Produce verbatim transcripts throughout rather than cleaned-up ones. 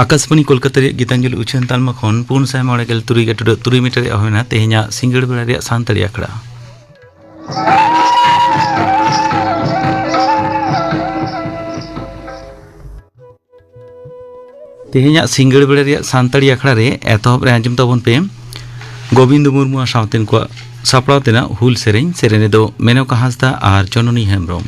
ᱟᱠᱟᱥᱵᱟᱱᱤ ᱠᱳᱞᱠᱟᱛᱟ ᱨᱮᱭᱟᱜ ᱜᱤᱛᱟᱧᱡᱚᱞᱤ ᱩᱪᱷᱟᱹᱱ ᱛᱟᱞᱢᱟ ᱠᱷᱚᱱ ᱯᱩᱱ ᱥᱟᱭ ᱢᱚᱬᱮ ᱜᱮᱞ ᱛᱩᱨᱩᱭ ᱜᱮ ᱴᱩᱰᱟᱹᱜ ᱛᱩᱨᱩᱭ ᱢᱤᱴᱟᱨ ᱨᱮᱭᱟᱜ ᱦᱩᱭᱱᱟ ᱛᱮᱦᱮᱧᱟᱜ ᱥᱤᱸᱜᱟᱹᱲ ᱵᱮᱲᱟ ᱨᱮᱭᱟᱜ ᱥᱟᱱᱛᱟᱲᱤ ᱟᱠᱷᱲᱟ᱾ ᱛᱮᱦᱮᱧᱟᱜ ᱥᱤᱸᱜᱟᱹᱲ ᱵᱮᱲᱟ ᱨᱮᱭᱟᱜ ᱥᱟᱱᱛᱟᱲᱤ ᱟᱠᱷᱲᱟ ᱨᱮ ᱮᱛᱚᱦᱚᱵ ᱨᱮ ᱟᱸᱡᱚᱢ ᱛᱟᱵᱚᱱ ᱯᱮ ᱜᱳᱵᱤᱱᱫᱚ ᱢᱩᱨᱢᱩ ᱟᱨ ᱥᱟᱶᱛᱮᱱ ᱠᱚᱣᱟᱜ ᱥᱟᱯᱲᱟᱣ ᱛᱮᱱᱟᱜ ᱦᱩᱞ ᱥᱮᱨᱮᱧ᱾ ᱥᱮᱨᱮᱧ ᱨᱮᱫᱚ ᱢᱮᱱᱚᱠᱟ ᱦᱟᱸᱥᱫᱟ ᱟᱨ ᱪᱚᱱᱚᱱᱤ ᱦᱮᱢᱵᱨᱚᱢ᱾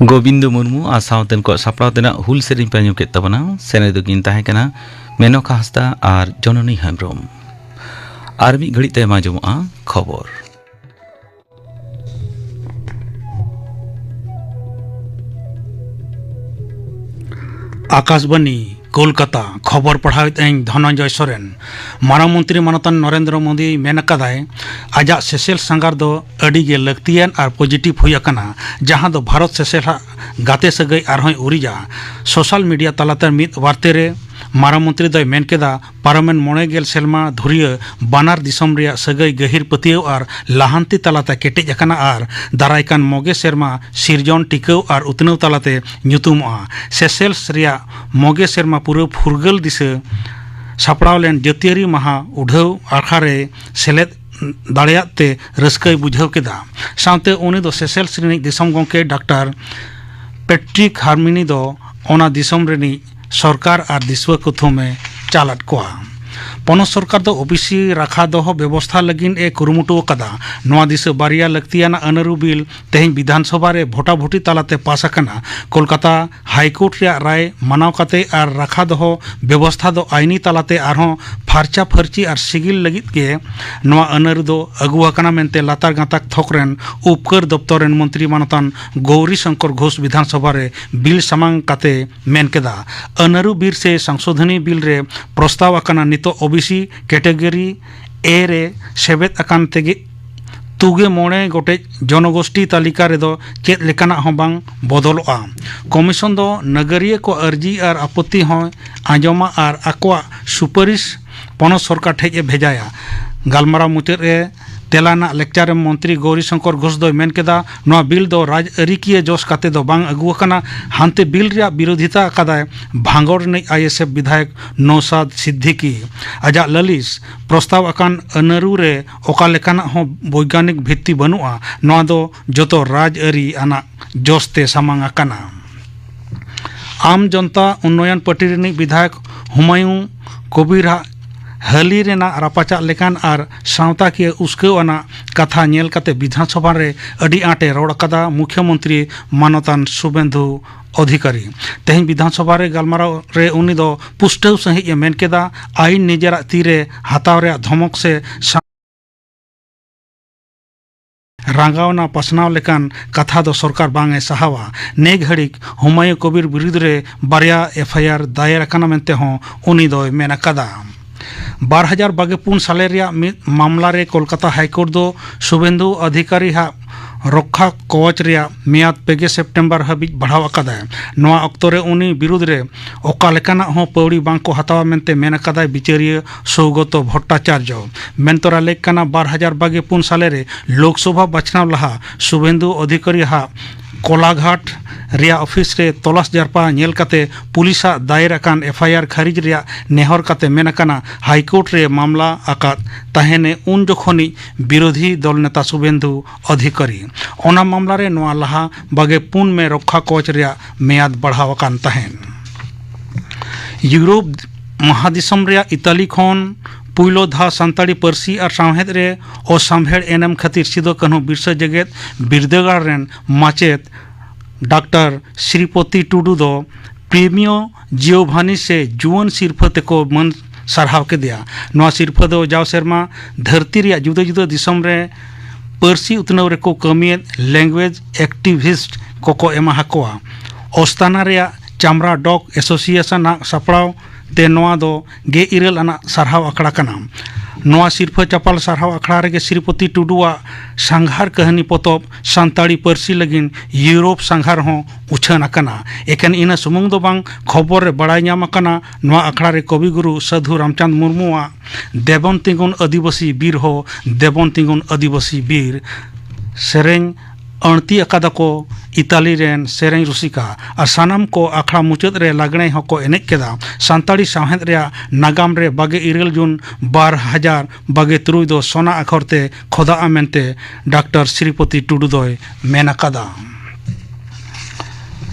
ᱜᱳᱵᱤᱱᱫᱚ ᱢᱩᱨᱢᱩ ᱟᱨ ᱥᱟᱶᱛᱮᱱ ᱠᱚᱣᱟᱜ ᱥᱟᱯᱲᱟᱣ ᱛᱮᱱᱟᱜ ᱦᱩᱞ ᱥᱮᱨᱮᱧ ᱯᱮ ᱟᱸᱡᱚᱢ ᱠᱮᱫ ᱛᱟᱵᱚᱱᱟ᱾ ᱥᱮᱱᱮᱫ ᱫᱚᱠᱤᱱ ᱛᱟᱦᱮᱸ ᱠᱟᱱᱟ ᱢᱮᱱᱚᱠᱟ ᱦᱟᱸᱥᱫᱟ ᱟᱨ ᱡᱚᱱᱚᱱᱤ ᱦᱮᱢᱵᱽᱨᱚᱢ᱾ ᱟᱨ ᱢᱤᱫ ᱜᱷᱟᱹᱲᱤᱡ ᱛᱟᱭᱚᱢ ᱟᱸᱡᱚᱢᱚᱜᱼᱟ ᱠᱷᱚᱵᱚᱨ᱾ ᱟᱠᱟᱥᱵᱟᱱᱤ, ᱠᱳᱞᱠᱟᱛᱟ᱾ ᱠᱷᱚᱵᱚᱨ ᱯᱟᱲᱦᱟᱣᱮᱫ ᱟᱹᱧ ᱫᱷᱚᱱᱚᱱᱡᱚᱭ ᱥᱚᱨᱮᱱ᱾ ᱢᱟᱨᱟᱝ ᱢᱚᱱᱛᱨᱤ ᱢᱟᱱᱚᱛᱟᱱ ᱱᱚᱨᱮᱱᱫᱨᱚ ᱢᱳᱫᱤ ᱢᱮᱱ ᱟᱠᱟᱫᱟᱭ, ᱟᱡᱟᱜ ᱥᱮᱥᱮᱞ ᱥᱟᱸᱜᱷᱟᱨ ᱫᱚ ᱟᱹᱰᱤ ᱜᱮ ᱞᱟᱹᱠᱛᱤᱭᱟᱱ ᱟᱨ ᱯᱚᱡᱤᱴᱤᱵᱷ ᱦᱩᱭ ᱟᱠᱟᱱᱟ, ᱡᱟᱦᱟᱸ ᱫᱚ ᱵᱷᱟᱨᱚᱛ ᱥᱮᱥᱮᱞ ᱟᱜ ᱜᱟᱛᱮ ᱥᱟᱹᱜᱟᱹᱭ ᱟᱨᱦᱚᱸᱭ ᱩᱨᱤᱡᱟ᱾ ᱥᱳᱥᱟᱞ ᱢᱤᱰᱤᱭᱟ ᱛᱟᱞᱟᱛᱮ ᱢᱤᱫ ᱵᱟᱨᱛᱮ ᱨᱮ ᱢᱟᱨᱟᱝ ᱢᱚᱱᱛᱨᱤ ᱫᱚᱭ ᱢᱮᱱ ᱠᱮᱫᱟ, ᱯᱟᱨᱚᱢᱮᱱ ᱢᱚᱬᱮ ᱜᱮᱞ ᱥᱮᱨᱢᱟ ᱫᱷᱩᱨᱤᱭᱟᱹ ᱵᱟᱱᱟᱨ ᱫᱤᱥᱚᱢ ᱨᱮᱭᱟᱜ ᱥᱟᱹᱜᱟᱹᱭ ᱜᱟᱹᱦᱤᱨ ᱯᱟᱹᱛᱭᱟᱹᱣ ᱟᱨ ᱞᱟᱦᱟᱱᱛᱤ ᱛᱟᱞᱟᱛᱮ ᱠᱮᱴᱮᱡ ᱟᱠᱟᱱᱟ ᱟᱨ ᱫᱟᱨᱟᱭ ᱠᱟᱱ ᱢᱚᱜᱮ ᱥᱮᱨᱢᱟ ᱥᱤᱨᱡᱚᱱ, ᱴᱤᱠᱟᱹᱣ ᱟᱨ ᱩᱛᱱᱟᱹᱣ ᱛᱟᱞᱟᱛᱮ ᱧᱩᱛᱩᱢᱚᱜᱼᱟ᱾ ᱥᱮᱥᱮᱞᱥ ᱨᱮᱭᱟᱜ ᱢᱚᱜᱮ ᱥᱮᱨᱢᱟ ᱯᱩᱨᱟᱹ ᱯᱷᱩᱨᱜᱟᱹᱞ ᱫᱤᱥᱟᱹ ᱥᱟᱯᱲᱟᱣ ᱞᱮᱱ ᱡᱟᱹᱛᱤᱭᱟᱹᱨᱤ ᱢᱟᱦᱟ ᱩᱰᱷᱟᱹᱣ ᱟᱠᱷᱲᱟ ᱨᱮ ᱥᱮᱞᱮᱫ ᱫᱟᱲᱮᱭᱟᱜ ᱛᱮ ᱨᱟᱹᱥᱠᱟᱹᱭ ᱵᱩᱡᱷᱟᱹᱣ ᱠᱮᱫᱟ᱾ ᱥᱟᱶᱛᱮ ᱩᱱᱤ ᱫᱚ ᱥᱮᱥᱮᱞᱥ ᱨᱤᱱᱤᱡ ᱫᱤᱥᱚᱢ ᱜᱚᱢᱠᱮ ᱰᱟᱠᱛᱟᱨ ᱯᱮᱴᱨᱤᱠ ᱦᱟᱨᱢᱤᱱᱤ ᱫᱚ ᱚᱱᱟ ᱫᱤᱥᱚᱢ ᱨᱤᱱᱤᱡ ᱥᱚᱨᱠᱟᱨ ᱟᱨ ᱫᱤᱥᱣᱟᱹ ᱠᱚ ᱛᱷᱩᱢ ᱮ ᱪᱟᱞ ᱟᱫ ᱠᱚᱣᱟ᱾ ᱯᱚᱱᱚᱛ ᱥᱚᱨᱠᱟᱨ ᱫᱚ ᱳᱵᱤᱥᱤ ᱨᱟᱠᱷᱟ ᱫᱚᱦᱚ ᱵᱮᱵᱚᱥᱛᱷᱟ ᱞᱟᱹᱜᱤᱫ ᱮ ᱠᱩᱨᱩᱢᱩᱴᱩ ᱟᱠᱟᱫᱟ᱾ ᱱᱚᱣᱟ ᱫᱤᱥᱟᱹ ᱵᱟᱨᱭᱟ ᱞᱟᱹᱠᱛᱤᱭᱟᱱᱟᱜ ᱟᱹᱱᱟᱹᱨᱩ ᱵᱤᱞ ᱛᱮᱦᱮᱧ ᱵᱤᱫᱷᱟᱱ ᱥᱚᱵᱷᱟ ᱨᱮ ᱵᱷᱳᱴᱟᱵᱷᱩᱴᱤ ᱛᱟᱞᱟᱛᱮ ᱯᱟᱥ ᱟᱠᱟᱱᱟ᱾ ᱠᱳᱞᱠᱟᱛᱟ ᱦᱟᱭ ᱠᱳᱨᱴ ᱨᱮᱭᱟᱜ ᱨᱟᱭ ᱢᱟᱱᱟᱣ ᱠᱟᱛᱮ ᱟᱨ ᱨᱟᱠᱷᱟ ᱫᱚᱦᱚ ᱵᱮᱵᱚᱥᱛᱷᱟ ᱫᱚ ᱟᱭᱤᱱᱤ ᱛᱟᱞᱟᱛᱮ ᱟᱨᱦᱚᱸ ᱯᱷᱟᱨᱪᱟ ᱯᱷᱟᱹᱨᱪᱤ ᱟᱨ ᱥᱤᱜᱤᱞ ᱞᱟᱹᱜᱤᱫ ᱜᱮ ᱱᱚᱣᱟ ᱟᱹᱱᱟᱹᱨᱩ ᱫᱚ ᱟᱹᱜᱩ ᱟᱠᱟᱱᱟ ᱢᱮᱱᱛᱮ ᱞᱟᱛᱟᱨ ᱜᱟᱸᱛᱟᱠ ᱛᱷᱚᱠ ᱨᱮᱱ ᱩᱯᱠᱟᱹᱨ ᱫᱚᱯᱛᱚᱨ ᱨᱮᱱ ᱢᱚᱱᱛᱨᱤ ᱢᱟᱱᱚᱛᱟᱱ ᱜᱳᱣᱨᱤ ᱥᱚᱝᱠᱚᱨ ᱜᱷᱳᱥ ᱵᱤᱫᱷᱟᱱ ᱥᱚᱵᱷᱟ ᱨᱮ ᱵᱤᱞ ᱥᱟᱢᱟᱝ ᱠᱟᱛᱮ ᱢᱮᱱ ᱠᱮᱫᱟ, ᱟᱹᱱᱟᱹᱨᱩ ᱵᱤᱨ ᱥᱮ ᱥᱚᱝᱥᱳᱫᱷᱚᱱᱤ ᱵᱤᱞ ᱨᱮ ᱯᱨᱚᱥᱛᱟᱵ ᱟᱠᱟᱱᱟ ᱱᱤᱛᱚᱜ ᱳᱵᱤᱥᱤ ᱠᱮᱴᱮᱜᱚᱨᱤ ᱮ ᱨᱮ ᱥᱮᱵᱮᱫ ᱟᱠᱟᱱ ᱛᱮᱜᱮ ᱛᱩᱜᱮ ᱢᱚᱬᱮ ᱜᱚᱴᱮᱡ ᱡᱚᱱᱚᱜᱳᱥᱴᱤ ᱛᱟᱹᱞᱤᱠᱟ ᱨᱮᱫᱚ ᱪᱮᱫ ᱞᱮᱠᱟᱱᱟᱜ ᱦᱚᱸ ᱵᱟᱝ ᱵᱚᱫᱚᱞᱚᱜᱼᱟ᱾ ᱠᱚᱢᱤᱥᱚᱱ ᱫᱚ ᱱᱟᱜᱟᱨᱤᱭᱟᱹ ᱠᱚ ᱟᱹᱨᱡᱤ ᱟᱨ ᱟᱯᱚᱛᱛᱤ ᱦᱚᱸᱭ ᱟᱸᱡᱚᱢᱟ ᱟᱨ ᱟᱠᱚᱣᱟᱜ ᱥᱩᱯᱟᱨᱤᱥ ᱯᱚᱱᱚᱛ ᱥᱚᱨᱠᱟᱨ ᱴᱷᱮᱡ ᱮ ᱵᱷᱮᱡᱟᱭᱟ᱾ ᱜᱟᱞᱢᱟᱨᱟᱣ ᱢᱩᱪᱟᱹᱫ ᱨᱮ ᱛᱮᱞᱟ ᱨᱮᱱᱟᱜ ᱞᱮᱠᱪᱟᱨ ᱨᱮ ᱢᱚᱱᱛᱨᱤ ᱜᱳᱣᱨᱤ ᱥᱚᱝᱠᱚᱨ ᱜᱷᱳᱥ ᱫᱚᱭ ᱢᱮᱱ ᱠᱮᱫᱟ, ᱱᱚᱣᱟ ᱵᱤᱞ ᱫᱚ ᱨᱟᱡᱽ ᱟᱹᱨᱤᱠᱤᱭᱟᱹ ᱡᱚᱥ ᱠᱟᱛᱮ ᱫᱚ ᱵᱟᱝ ᱟᱹᱜᱩ ᱟᱠᱟᱱᱟ᱾ ᱦᱟᱱᱛᱮ ᱵᱤᱞ ᱨᱮᱭᱟᱜ ᱵᱤᱨᱳᱫᱷᱤᱛᱟ ᱟᱠᱟᱫᱟᱭ ᱵᱷᱟᱸᱜᱚᱲ ᱨᱤᱱᱤᱡ ᱟᱭᱮᱥᱮᱯᱷ ᱵᱤᱫᱷᱟᱭᱚᱠ ᱱᱚᱣᱥᱟᱫ ᱥᱤᱫᱫᱤᱠᱤ᱾ ᱟᱡᱟᱜ ᱞᱟᱹᱞᱤᱥ ᱯᱨᱚᱥᱛᱟᱵ ᱟᱠᱟᱱ ᱟᱹᱱᱟᱹᱨᱩ ᱨᱮ ᱚᱠᱟ ᱞᱮᱠᱟᱱᱟᱜ ᱦᱚᱸ ᱵᱳᱭᱜᱟᱱᱤᱠ ᱵᱷᱤᱛᱛᱤ ᱵᱟᱹᱱᱩᱜᱼᱟ᱾ ᱱᱚᱣᱟ ᱫᱚ ᱡᱚᱛᱚ ᱨᱟᱡᱽ ᱟᱹᱨᱤ ᱟᱱᱟᱜ ᱡᱚᱥ ᱛᱮ ᱥᱟᱢᱟᱝ ᱟᱠᱟᱱᱟ᱾ ᱟᱢ ᱡᱚᱱᱛᱟ ᱩᱱᱱᱚᱭᱚᱱ ᱯᱟᱨᱴᱤ ᱨᱤᱱᱤᱡ ᱵᱤᱫᱷᱟᱭᱚᱠ ᱦᱩᱢᱟᱭᱩ ᱠᱚᱵᱤᱨᱟᱜ ᱦᱟᱹᱞᱤ ᱨᱮᱱᱟᱜ ᱨᱟᱯᱟᱪᱟᱜ ᱞᱮᱠᱟᱱ ᱟᱨ ᱥᱟᱶᱛᱟᱠᱤᱭᱟᱹ ᱩᱥᱠᱟᱹᱣ ᱟᱱᱟᱜ ᱠᱟᱛᱷᱟ ᱧᱮᱞ ᱠᱟᱛᱮ ᱵᱤᱫᱷᱟᱱ ᱥᱚᱵᱷᱟ ᱨᱮ ᱟᱹᱰᱤ ᱟᱸᱴᱮ ᱨᱚᱲ ᱟᱠᱟᱫᱟ ᱢᱩᱠᱷᱭᱚᱢᱚᱱᱛᱨᱤ ᱢᱟᱱᱚᱛᱟᱱ ᱥᱩᱵᱮᱱᱫᱷᱩ ᱚᱫᱷᱤᱠᱟᱨᱤ᱾ ᱛᱮᱦᱮᱧ ᱵᱤᱫᱷᱟᱱ ᱥᱚᱵᱷᱟ ᱨᱮ ᱜᱟᱞᱢᱟᱨᱟᱣ ᱨᱮ ᱩᱱᱤ ᱫᱚ ᱯᱩᱥᱴᱟᱹᱣ ᱥᱟᱺᱦᱤᱡ ᱮ ᱢᱮᱱ ᱠᱮᱫᱟ, ᱟᱹᱭᱤᱱ ᱱᱤᱡᱮᱨᱟᱜ ᱛᱤᱨᱮ ᱦᱟᱛᱟᱣ ᱨᱮᱭᱟᱜ ᱫᱷᱚᱢᱚᱠ ᱥᱮ ᱥᱟ- ᱨᱟᱸᱜᱟᱣᱱᱟ ᱯᱟᱥᱱᱟᱣ ᱞᱮᱠᱟᱱ ᱠᱟᱛᱷᱟ ᱫᱚ ᱥᱚᱨᱠᱟᱨ ᱵᱟᱝ ᱮ ᱥᱟᱦᱟᱣᱟ᱾ ᱱᱮ ᱜᱷᱟᱹᱲᱤᱠ ᱦᱩᱢᱟᱭᱩ ᱠᱚᱵᱤᱨ ᱵᱤᱨᱩᱫᱽ ᱨᱮ ᱵᱟᱨᱭᱟ ᱮᱯᱷ ᱟᱭ ᱟᱨ ᱫᱟᱭᱮᱨ ᱟᱠᱟᱱᱟ ᱢᱮᱱᱛᱮ ᱦᱚᱸ ᱩᱱᱤ ᱫᱚᱭ ᱢᱮᱱ ᱟᱠᱟᱫᱟ᱾ ᱵᱟᱨ ᱦᱟᱡᱟᱨ ᱵᱟᱜᱮ ᱯᱩᱱ ᱥᱟᱞᱮ ᱨᱮᱭᱟᱜ ᱢᱤᱫ ᱢᱟᱢᱞᱟ ᱨᱮ ᱠᱳᱞᱠᱟᱛᱟ ᱦᱟᱭ ᱠᱳᱨᱴ ᱫᱚ ᱥᱩᱵᱮᱱᱫᱩ ᱚᱫᱷᱤᱠᱟᱨᱤ ᱦᱟᱜ ᱨᱚᱠᱠᱷᱟ ᱠᱚᱣᱚᱪ ᱨᱮᱭᱟᱜ ᱢᱮᱭᱟᱫ ᱯᱮ ᱜᱮ ᱥᱮᱯᱴᱮᱢᱵᱚᱨ ᱦᱟᱹᱵᱤᱡ ᱵᱟᱲᱦᱟᱣ ᱟᱠᱟᱫᱟᱭ᱾ ᱱᱚᱣᱟ ᱚᱠᱛᱚ ᱨᱮ ᱩᱱᱤ ᱵᱤᱨᱩᱫᱽ ᱨᱮ ᱚᱠᱟ ᱞᱮᱠᱟᱱᱟᱜ ᱦᱚᱸ ᱯᱟᱹᱣᱲᱤ ᱵᱟᱝ ᱠᱚ ᱦᱟᱛᱟᱣᱟ ᱢᱮᱱᱛᱮ ᱢᱮᱱ ᱟᱠᱟᱫᱟᱭ ᱵᱤᱪᱟᱹᱨᱤᱭᱟᱹ ᱥᱳᱣᱜᱚᱛᱚ ᱵᱷᱚᱴᱴᱟᱪᱟᱨᱡᱚ᱾ ᱢᱮᱱᱛᱚᱨᱟ ᱞᱮᱠ ᱠᱟᱱᱟ, ᱵᱟᱨ ᱦᱟᱡᱟᱨ ᱵᱟᱜᱮ ᱯᱩᱱ ᱥᱟᱞᱮ ᱨᱮ ᱞᱳᱠᱥᱚᱵᱷᱟ ᱵᱟᱪᱷᱱᱟᱣ ᱞᱟᱦᱟ ᱥᱩᱵᱮᱱᱫᱩ ᱚᱫᱷᱤᱠᱟᱨᱤ ᱦᱟᱜ ᱠᱚᱞᱟᱜᱷᱟᱴ ᱨᱮᱭᱟᱜ ᱚᱯᱷᱤᱥ ᱨᱮ ᱛᱚᱞᱟᱥ ᱡᱟᱨᱯᱟ ᱧᱮᱞ ᱠᱟᱛᱮ ᱯᱩᱞᱤᱥ ᱟᱜ ᱫᱟᱭᱮᱨ ᱟᱠᱟᱱ ᱮᱯᱷ ᱟᱭ ᱟᱨ ᱠᱷᱟᱹᱨᱤᱡ ᱨᱮᱭᱟᱜ ᱱᱮᱦᱚᱨ ᱠᱟᱛᱮ ᱢᱮᱱ ᱟᱠᱟᱱᱟ, ᱦᱟᱭ ᱠᱳᱨᱴ ᱨᱮ ᱢᱟᱢᱞᱟ ᱟᱠᱟᱫ ᱛᱟᱦᱮᱱᱮ ᱩᱱ ᱡᱚᱠᱷᱚᱱᱤᱡ ᱵᱤᱨᱳᱫᱷᱤ ᱫᱚᱞ ᱱᱮᱛᱟ ᱥᱩᱵᱮᱱᱫᱩ ᱚᱫᱷᱤᱠᱟᱨᱤ᱾ ᱚᱱᱟ ᱢᱟᱢᱞᱟ ᱨᱮ ᱱᱚᱣᱟ ᱞᱟᱦᱟ ᱵᱟᱜᱮ ᱯᱩᱱ ᱢᱮ ᱨᱚᱠᱠᱷᱟ ᱠᱚᱪ ᱨᱮᱭᱟᱜ ᱢᱮᱭᱟᱫ ᱵᱟᱲᱦᱟᱣ ᱟᱠᱟᱱ ᱛᱟᱦᱮᱸᱫ᱾ ᱤᱭᱩᱨᱳᱯ ᱢᱟᱦᱟᱫᱤᱥᱚᱢ ᱨᱮᱭᱟᱜ ᱤᱛᱟᱞᱤ ᱠᱷᱚᱱ ᱯᱩᱭᱞᱳ ᱫᱷᱟᱣ ᱥᱟᱱᱛᱟᱲᱤ ᱯᱟᱹᱨᱥᱤ ᱟᱨ ᱥᱟᱶᱦᱮᱫ ᱨᱮ ᱚᱥᱟᱢᱵᱷᱮᱲ ᱮᱱᱮᱢ ᱠᱷᱟᱹᱛᱤᱨ ᱥᱤᱫᱚ ᱠᱟᱹᱱᱦᱩ ᱵᱤᱨᱥᱟᱹ ᱡᱮᱜᱮᱛ ᱵᱤᱨᱫᱟᱹᱜᱟᱲ ᱨᱮᱱ ᱢᱟᱪᱮᱛ ᱰᱟᱠᱛᱟᱨ ᱥᱨᱤᱯᱚᱛᱤ ᱴᱩᱰᱩ ᱫᱚ ᱯᱨᱮᱢᱤᱭᱳ ᱡᱤᱭᱳᱵᱷᱟᱱᱤ ᱥᱮ ᱡᱩᱣᱟᱹᱱ ᱥᱤᱨᱯᱷᱟᱹ ᱛᱮᱠᱚ ᱢᱟᱹᱱ ᱥᱟᱨᱦᱟᱣ ᱠᱮᱫᱮᱭᱟ᱾ ᱱᱚᱣᱟ ᱥᱤᱨᱯᱷᱟᱹ ᱫᱚ ᱡᱟᱣ ᱥᱮᱨᱢᱟ ᱫᱷᱟᱹᱨᱛᱤ ᱨᱮᱭᱟᱜ ᱡᱩᱫᱟᱹ ᱡᱩᱫᱟᱹ ᱫᱤᱥᱚᱢ ᱨᱮ ᱯᱟᱹᱨᱥᱤ ᱩᱛᱱᱟᱹᱣ ᱨᱮᱠᱚ ᱠᱟᱹᱢᱤᱭᱮᱫ language activist ᱠᱚᱠᱚ ᱮᱢᱟ ᱦᱟᱠᱚᱣᱟ᱾ ᱚᱥᱛᱟᱱᱟ ᱨᱮᱭᱟᱜ ᱪᱟᱢᱲᱟ ᱰᱚᱠ ᱮᱥᱳᱥᱤᱭᱮᱥᱚᱱ ᱟᱜ ᱥᱟᱯᱲᱟᱣ ᱛᱮ ᱱᱚᱣᱟ ᱫᱚ ᱜᱮᱞ ᱤᱨᱟᱹᱞ ᱟᱱᱟᱜ ᱥᱟᱨᱦᱟᱣ ᱟᱠᱷᱲᱟ ᱠᱟᱱᱟ᱾ ᱱᱚᱣᱟ ᱥᱤᱨᱯᱷᱟᱹ ᱪᱟᱯᱟᱞ ᱥᱟᱨᱦᱟᱣ ᱟᱠᱷᱲᱟ ᱨᱮᱜᱮ ᱥᱨᱤᱯᱚᱛᱤ ᱴᱩᱰᱩᱣᱟᱜ ᱥᱟᱸᱜᱷᱟᱨ ᱠᱟᱹᱦᱱᱤ ᱯᱚᱛᱚᱵ ᱥᱟᱱᱛᱟᱲᱤ ᱯᱟᱹᱨᱥᱤ ᱞᱟᱹᱜᱤᱫ ᱤᱭᱩᱨᱳᱯ ᱥᱟᱸᱜᱷᱟᱨ ᱦᱚᱸ ᱩᱪᱷᱟᱹᱱ ᱟᱠᱟᱱᱟ᱾ ᱮᱠᱮᱱ ᱤᱱᱟᱹ ᱥᱩᱢᱩᱝ ᱫᱚ ᱵᱟᱝ, ᱠᱷᱚᱵᱚᱨ ᱨᱮ ᱵᱟᱲᱟᱭ ᱧᱟᱢ ᱟᱠᱟᱱᱟ, ᱱᱚᱣᱟ ᱟᱠᱷᱲᱟ ᱨᱮ ᱠᱚᱵᱤᱜᱩᱨᱩ ᱥᱟᱹᱫᱷᱩ ᱨᱟᱢᱪᱟᱸᱫᱽ ᱢᱩᱨᱢᱩᱣᱟᱜ ᱫᱮᱵᱚᱱ ᱛᱤᱸᱜᱩᱱ ᱟᱹᱫᱤᱵᱟᱹᱥᱤ ᱵᱤᱨ ᱦᱳ, ᱫᱮᱵᱚᱱ ᱛᱤᱸᱜᱩᱱ ᱟᱹᱫᱤᱵᱟᱹᱥᱤ ᱵᱤᱨ ᱥᱮᱨᱮᱧ ᱟᱹᱲᱛᱤ ᱟᱠᱟᱫᱟ ᱠᱚ ᱤᱛᱟᱞᱤ ᱨᱮᱱ ᱥᱮᱨᱮᱧ ᱨᱩᱥᱤᱠᱟ᱾ ᱟᱨ ᱥᱟᱱᱟᱢ ᱠᱚ ᱟᱠᱷᱲᱟ ᱢᱩᱪᱟᱹᱫ ᱨᱮ ᱞᱟᱜᱽᱬᱮ ᱦᱚᱸᱠᱚ ᱮᱱᱮᱡ ᱠᱮᱫᱟ᱾ ᱥᱟᱱᱛᱟᱲᱤ ᱥᱟᱶᱦᱮᱫ ᱨᱮᱭᱟᱜ ᱱᱟᱜᱟᱢ ᱨᱮ ᱵᱟᱜᱮ ᱤᱨᱟᱹᱞ ᱡᱩᱱ ᱵᱟᱨ ᱦᱟᱡᱟᱨ ᱵᱟᱜᱮ ᱛᱩᱨᱩᱭ ᱫᱚ ᱥᱚᱱᱟ ᱟᱠᱷᱚᱨ ᱛᱮ ᱠᱷᱚᱫᱟᱜᱼᱟ ᱢᱮᱱᱛᱮ ᱰᱟᱠᱛᱟᱨ ᱥᱨᱤᱯᱚᱛᱤ ᱴᱩᱰᱩ ᱫᱚᱭ ᱢᱮᱱ ᱟᱠᱟᱫᱟ᱾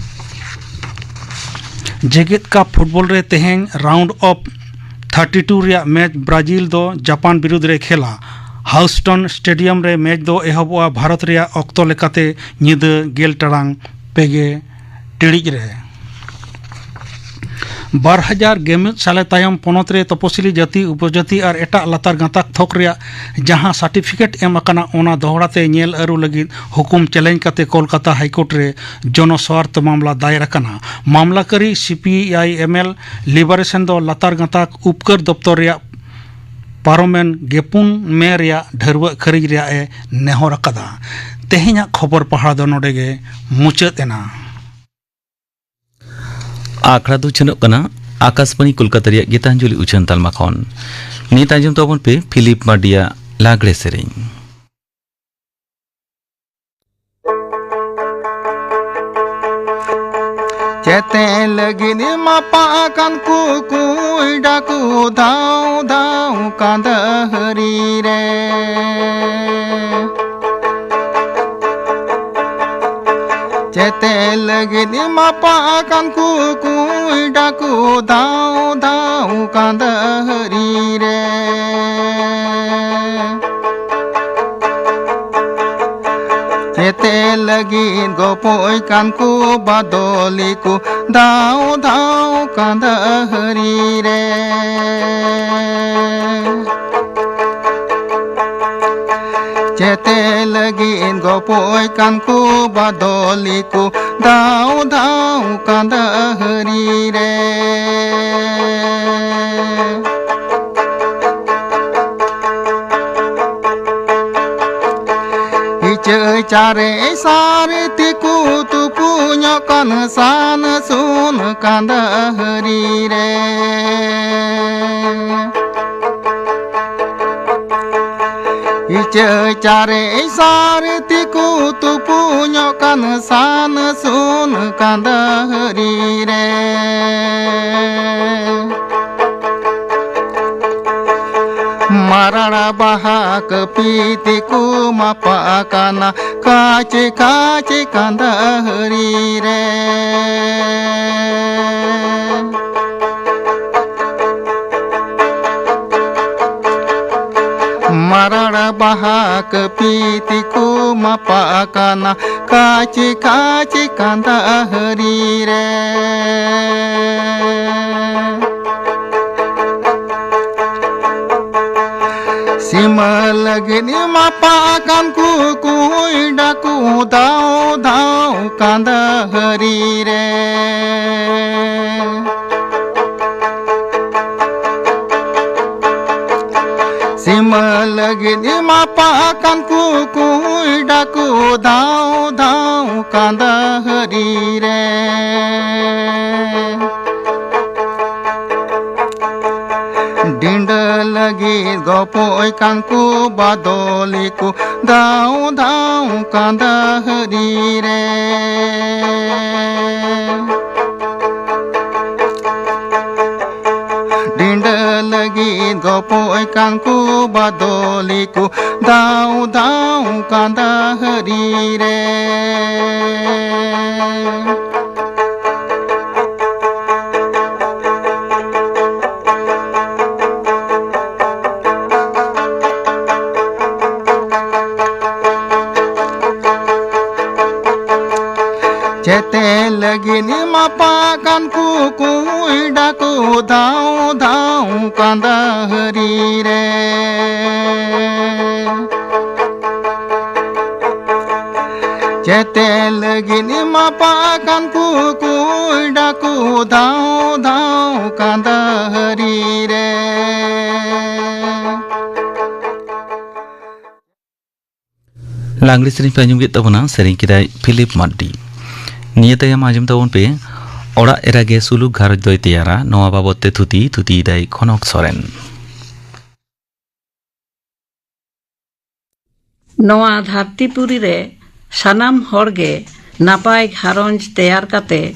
ᱡᱮᱜᱮᱛ ᱠᱟᱯ ᱯᱷᱩᱴᱵᱚᱞ ᱨᱮ ᱛᱮᱦᱮᱧ round of ᱛᱷᱟᱨᱴᱤ ᱴᱩ ᱨᱮᱭᱟᱜ ᱢᱮᱪ ᱵᱨᱟᱡᱤᱞ ᱫᱚ ᱡᱟᱯᱟᱱ ᱵᱤᱨᱩᱫᱽ ᱨᱮ ᱠᱷᱮᱞᱟ᱾ ᱦᱟᱣᱩᱥᱴᱚᱱ ᱥᱴᱮᱰᱤᱭᱟᱢ ᱨᱮ ᱢᱮᱪ ᱫᱚ ᱮᱦᱚᱵᱚᱜᱼᱟ ᱵᱷᱟᱨᱚᱛ ᱨᱮᱭᱟᱜ ᱚᱠᱛᱚ ᱞᱮᱠᱟᱛᱮ ᱧᱤᱫᱟᱹ ᱜᱮᱞ ᱴᱟᱲᱟᱝ ᱯᱮ ᱜᱮ ᱴᱤᱲᱤᱡ ᱨᱮ᱾ ᱵᱟᱨ ᱦᱟᱡᱟᱨ ᱜᱮᱞ ᱢᱤᱫ ᱥᱟᱞᱮ ᱛᱟᱭᱚᱢ ᱯᱚᱱᱚᱛ ᱨᱮ ᱛᱚᱯᱚᱥᱤᱞᱤ ᱡᱟᱹᱛᱤ, ᱩᱯᱚᱡᱟᱹᱛᱤ ᱟᱨ ᱮᱴᱟᱜ ᱞᱟᱛᱟᱨ ᱜᱟᱸᱛᱟᱠ ᱛᱷᱚᱠ ᱨᱮᱭᱟᱜ ᱡᱟᱦᱟᱸ ᱥᱟᱨᱴᱤᱯᱷᱤᱠᱮᱴ ᱮᱢ ᱟᱠᱟᱱᱟ, ᱚᱱᱟ ᱫᱚᱦᱲᱟ ᱛᱮ ᱧᱮᱞ ᱟᱹᱨᱩ ᱞᱟᱹᱜᱤᱫ ᱦᱩᱠᱩᱢ ᱪᱮᱞᱮᱧ ᱠᱟᱛᱮ ᱠᱳᱞᱠᱟᱛᱟ ᱦᱟᱭᱠᱳᱨᱴ ᱨᱮ ᱡᱚᱱᱚ ᱥᱣᱟᱨᱛᱷ ᱢᱟᱢᱞᱟ ᱫᱟᱭᱮᱨ ᱟᱠᱟᱱᱟ᱾ ᱢᱟᱢᱞᱟᱠᱟᱨᱤ C P I M L ᱞᱤᱵᱟᱨᱮᱥᱚᱱ ᱫᱚ ᱞᱟᱛᱟᱨ ᱜᱟᱸᱛᱟᱠ ᱩᱯᱠᱟᱹᱨ ᱫᱚᱯᱛᱚᱨ ᱨᱮᱭᱟᱜ ᱯᱟᱨᱚᱢᱮᱱ ᱜᱮᱯᱩᱱ ᱢᱮ ᱨᱮᱭᱟᱜ ᱰᱷᱟᱹᱨᱣᱟᱹᱜ ᱠᱷᱟᱹᱨᱤᱡ ᱨᱮᱭᱟᱜ ᱮ ᱱᱮᱦᱚᱨ ᱟᱠᱟᱫᱟ᱾ ᱛᱮᱦᱮᱧᱟᱜ ᱠᱷᱚᱵᱚᱨ ᱯᱟᱲᱦᱟᱣ ᱫᱚ ᱱᱚᱰᱮ ᱜᱮ ᱢᱩᱪᱟᱹᱫ ᱮᱱᱟ᱾ ᱟᱠᱷᱲᱟ ᱫᱚ ᱩᱪᱷᱟᱹᱱᱚᱜ ᱠᱟᱱᱟ ᱟᱠᱟᱥᱵᱟᱬᱤ ᱠᱳᱞᱠᱟᱛᱟ ᱨᱮᱭᱟᱜ ᱜᱤᱛᱟᱧᱡᱚᱞᱤ ᱩᱪᱷᱟᱹᱱ ᱛᱟᱞᱢᱟ ᱠᱷᱚᱱ᱾ ᱱᱤᱛ ᱟᱸᱡᱚᱢ ᱛᱟᱵᱚᱱ ᱯᱮ ᱯᱷᱤᱞᱤᱯ ᱢᱟᱨᱰᱤᱭᱟᱜ ᱞᱟᱜᱽᱲᱮ ᱥᱮᱨᱮᱧ᱾ ᱪᱮᱛᱮ ᱞᱟᱹᱜᱤᱫ ᱮᱢ ᱟᱯᱟᱜ ᱟᱠᱟᱱ ᱠᱩᱠᱩᱭ ᱰᱟᱠᱩ ᱫᱷᱟᱣ ᱫᱷᱟᱣ ᱠᱟᱸᱫᱟᱦᱟᱹᱨᱤ ᱨᱮ᱾ ᱪᱮᱛᱮ ᱞᱟᱹᱜᱤᱫ ᱮᱢ ᱟᱯᱟᱜ ᱟᱠᱟᱱ ᱠᱩᱠᱩᱭ ᱰᱟᱠᱩ ᱫᱷᱟᱣ ᱫᱷᱟᱣ ᱠᱟᱸᱫᱟᱦᱟᱹᱨᱤ ᱨᱮ᱾ ᱪᱮᱛᱮ ᱞᱟᱹᱜᱤᱫ ᱜᱚᱯᱚᱡ ᱠᱟᱱ ᱠᱚ ᱵᱟᱫᱚᱞᱤ ᱠᱚ ᱫᱷᱟᱣ ᱫᱷᱟᱣ ᱠᱟᱸᱫᱟᱦᱟᱹᱨᱤ ᱨᱮ᱾ ᱪᱮᱛᱮ ᱞᱟᱹᱜᱤᱫ ᱜᱚᱯᱚᱡ ᱠᱟᱱ ᱠᱚ ᱵᱟᱫᱚᱞᱤ ᱠᱚ ᱫᱷᱟᱣ ᱫᱷᱟᱣ ᱠᱟᱸᱫᱟᱦᱟᱹᱨᱤ ᱨᱮ᱾ ᱤᱪᱟᱹ ᱪᱟᱨᱮ ᱥᱟᱨ ᱛᱤᱠᱩ ᱛᱩᱯᱩᱧᱚᱜ ᱠᱟᱱ ᱥᱟᱱ ᱥᱩᱱ ᱠᱟᱸᱫᱟᱦᱟᱹᱨᱤ ᱨᱮ᱾ ᱤᱪᱟᱹ ᱪᱟᱨᱮ ᱥᱟᱨ ᱛᱤᱠᱩ ᱛᱩᱯᱩᱧᱚᱜ ᱠᱟᱱ ᱥᱟᱱ ᱥᱩᱱ ᱠᱟᱸᱫᱟᱦᱟᱹᱨᱤ ᱨᱮ᱾ ᱢᱟᱨᱟᱲᱟ ᱵᱟᱦᱟ ᱠᱟᱹᱯᱤ ᱛᱤᱠᱩ ᱢᱟᱯᱟ ᱠᱟᱱᱟ ᱠᱟᱪᱮ ᱠᱟᱪᱮ ᱠᱟᱸᱫᱟᱦᱟᱹᱨᱤ ᱨᱮ᱾ ᱵᱟᱦᱟ ᱠᱟᱹᱯᱤ ᱛᱤᱠᱩ ᱢᱟᱯᱟᱜ ᱠᱟᱱᱟ ᱠᱟᱪᱤ ᱠᱟᱪᱤ ᱠᱟᱸᱫᱟ ᱦᱟᱹᱨᱤ ᱨᱮ᱾ ᱥᱤᱢᱟᱹ ᱞᱟᱹᱜᱤᱫ ᱢᱟᱯᱟᱜ ᱠᱟᱱ ᱠᱩ ᱠᱩᱭᱰᱟ ᱠᱩ ᱫᱟᱣ ᱫᱟᱣ ᱠᱟᱸᱫᱟ ᱦᱟᱹᱨᱤ ᱨᱮ᱾ ᱥᱤᱢᱟᱹ ᱞᱟᱹᱜᱤᱫ ᱮᱢᱟᱯᱟ ᱟᱠᱟᱱ ᱠᱩ ᱠᱩᱭᱰᱟ ᱠᱩ ᱫᱟᱣ ᱫᱟᱣ ᱠᱟᱸᱫᱟ ᱦᱟᱹᱨᱤ ᱨᱮ᱾ ᱰᱤᱸᱰᱟᱹ ᱞᱟᱹᱜᱤᱫ ᱜᱚᱯᱚᱡ ᱠᱟᱱ ᱠᱩ ᱵᱟᱫᱚᱞᱤ ᱠᱩ ᱫᱟᱣ ᱫᱟᱣ ᱠᱟᱸᱫᱟ ᱦᱟᱹᱨᱤ ᱨᱮ᱾ ᱰᱤᱸᱰᱟᱹ ᱞᱟᱹᱜᱤᱫ ᱜᱚᱯᱚᱡ ᱠᱟᱱ ᱠᱩ ᱵᱟᱫᱚᱞᱤ ᱠᱩ ᱫᱟᱣ ᱫᱟᱣ ᱠᱟᱸᱫᱟ ᱦᱟᱹᱨᱤ ᱨᱮ᱾ ᱪᱮᱛᱮ ᱞᱟᱹᱜᱤᱫ ᱮᱢᱟᱯᱟ ᱠᱟᱱ ᱠᱩ ᱠᱩᱭᱰᱟ ᱠᱩ ᱫᱟᱣ ᱫᱟᱣ ᱠᱟᱸᱫᱟ ᱦᱟᱹᱨᱤ ᱨᱮ᱾ ᱪᱮᱛᱮ ᱞᱟᱹᱜᱤᱫ ᱮᱢᱟᱯᱟ ᱠᱟᱱ ᱠᱩ ᱠᱩᱭᱰᱟ ᱠᱩ ᱫᱟᱣ ᱫᱟᱣ ᱠᱟᱸᱫᱟ ᱦᱟᱹᱨᱤ ᱨᱮ᱾ ᱞᱟᱜᱽᱲᱮ ᱥᱮᱨᱮᱧ ᱯᱮ ᱟᱸᱡᱚᱢ ᱠᱮᱫ ᱛᱟᱵᱚᱱᱟ, ᱥᱮᱨᱮᱧ ᱠᱮᱫᱟᱭ ᱯᱷᱤᱞᱤᱯ ᱢᱟᱨᱰᱤ᱾ ᱱᱤᱭᱟᱹ ᱛᱟᱭᱚᱢ ᱟᱸᱡᱚᱢ ᱛᱟᱵᱚᱱ ᱯᱮ, ᱚᱲᱟᱜ ᱮᱨᱟ ᱜᱮ ᱥᱩᱞᱩᱠ ᱜᱷᱟᱨᱚᱸᱡᱽ ᱫᱚᱭ ᱛᱮᱭᱟᱨᱟ, ᱱᱚᱣᱟ ᱵᱟᱵᱚᱛ ᱛᱮ ᱛᱷᱩᱛᱤ, ᱛᱷᱩᱛᱤᱭᱮᱫᱟᱭ ᱠᱷᱚᱱᱚᱠ ᱥᱚᱨᱮᱱ᱾ ᱱᱚᱣᱟ ᱫᱷᱟᱹᱨᱛᱤᱯᱩᱨᱤ ᱨᱮ ᱥᱟᱱᱟᱢ ᱦᱚᱲ ᱜᱮ ᱱᱟᱯᱟᱭ ᱜᱷᱟᱨᱚᱸᱡᱽ ᱛᱮᱭᱟᱨ ᱠᱟᱛᱮ,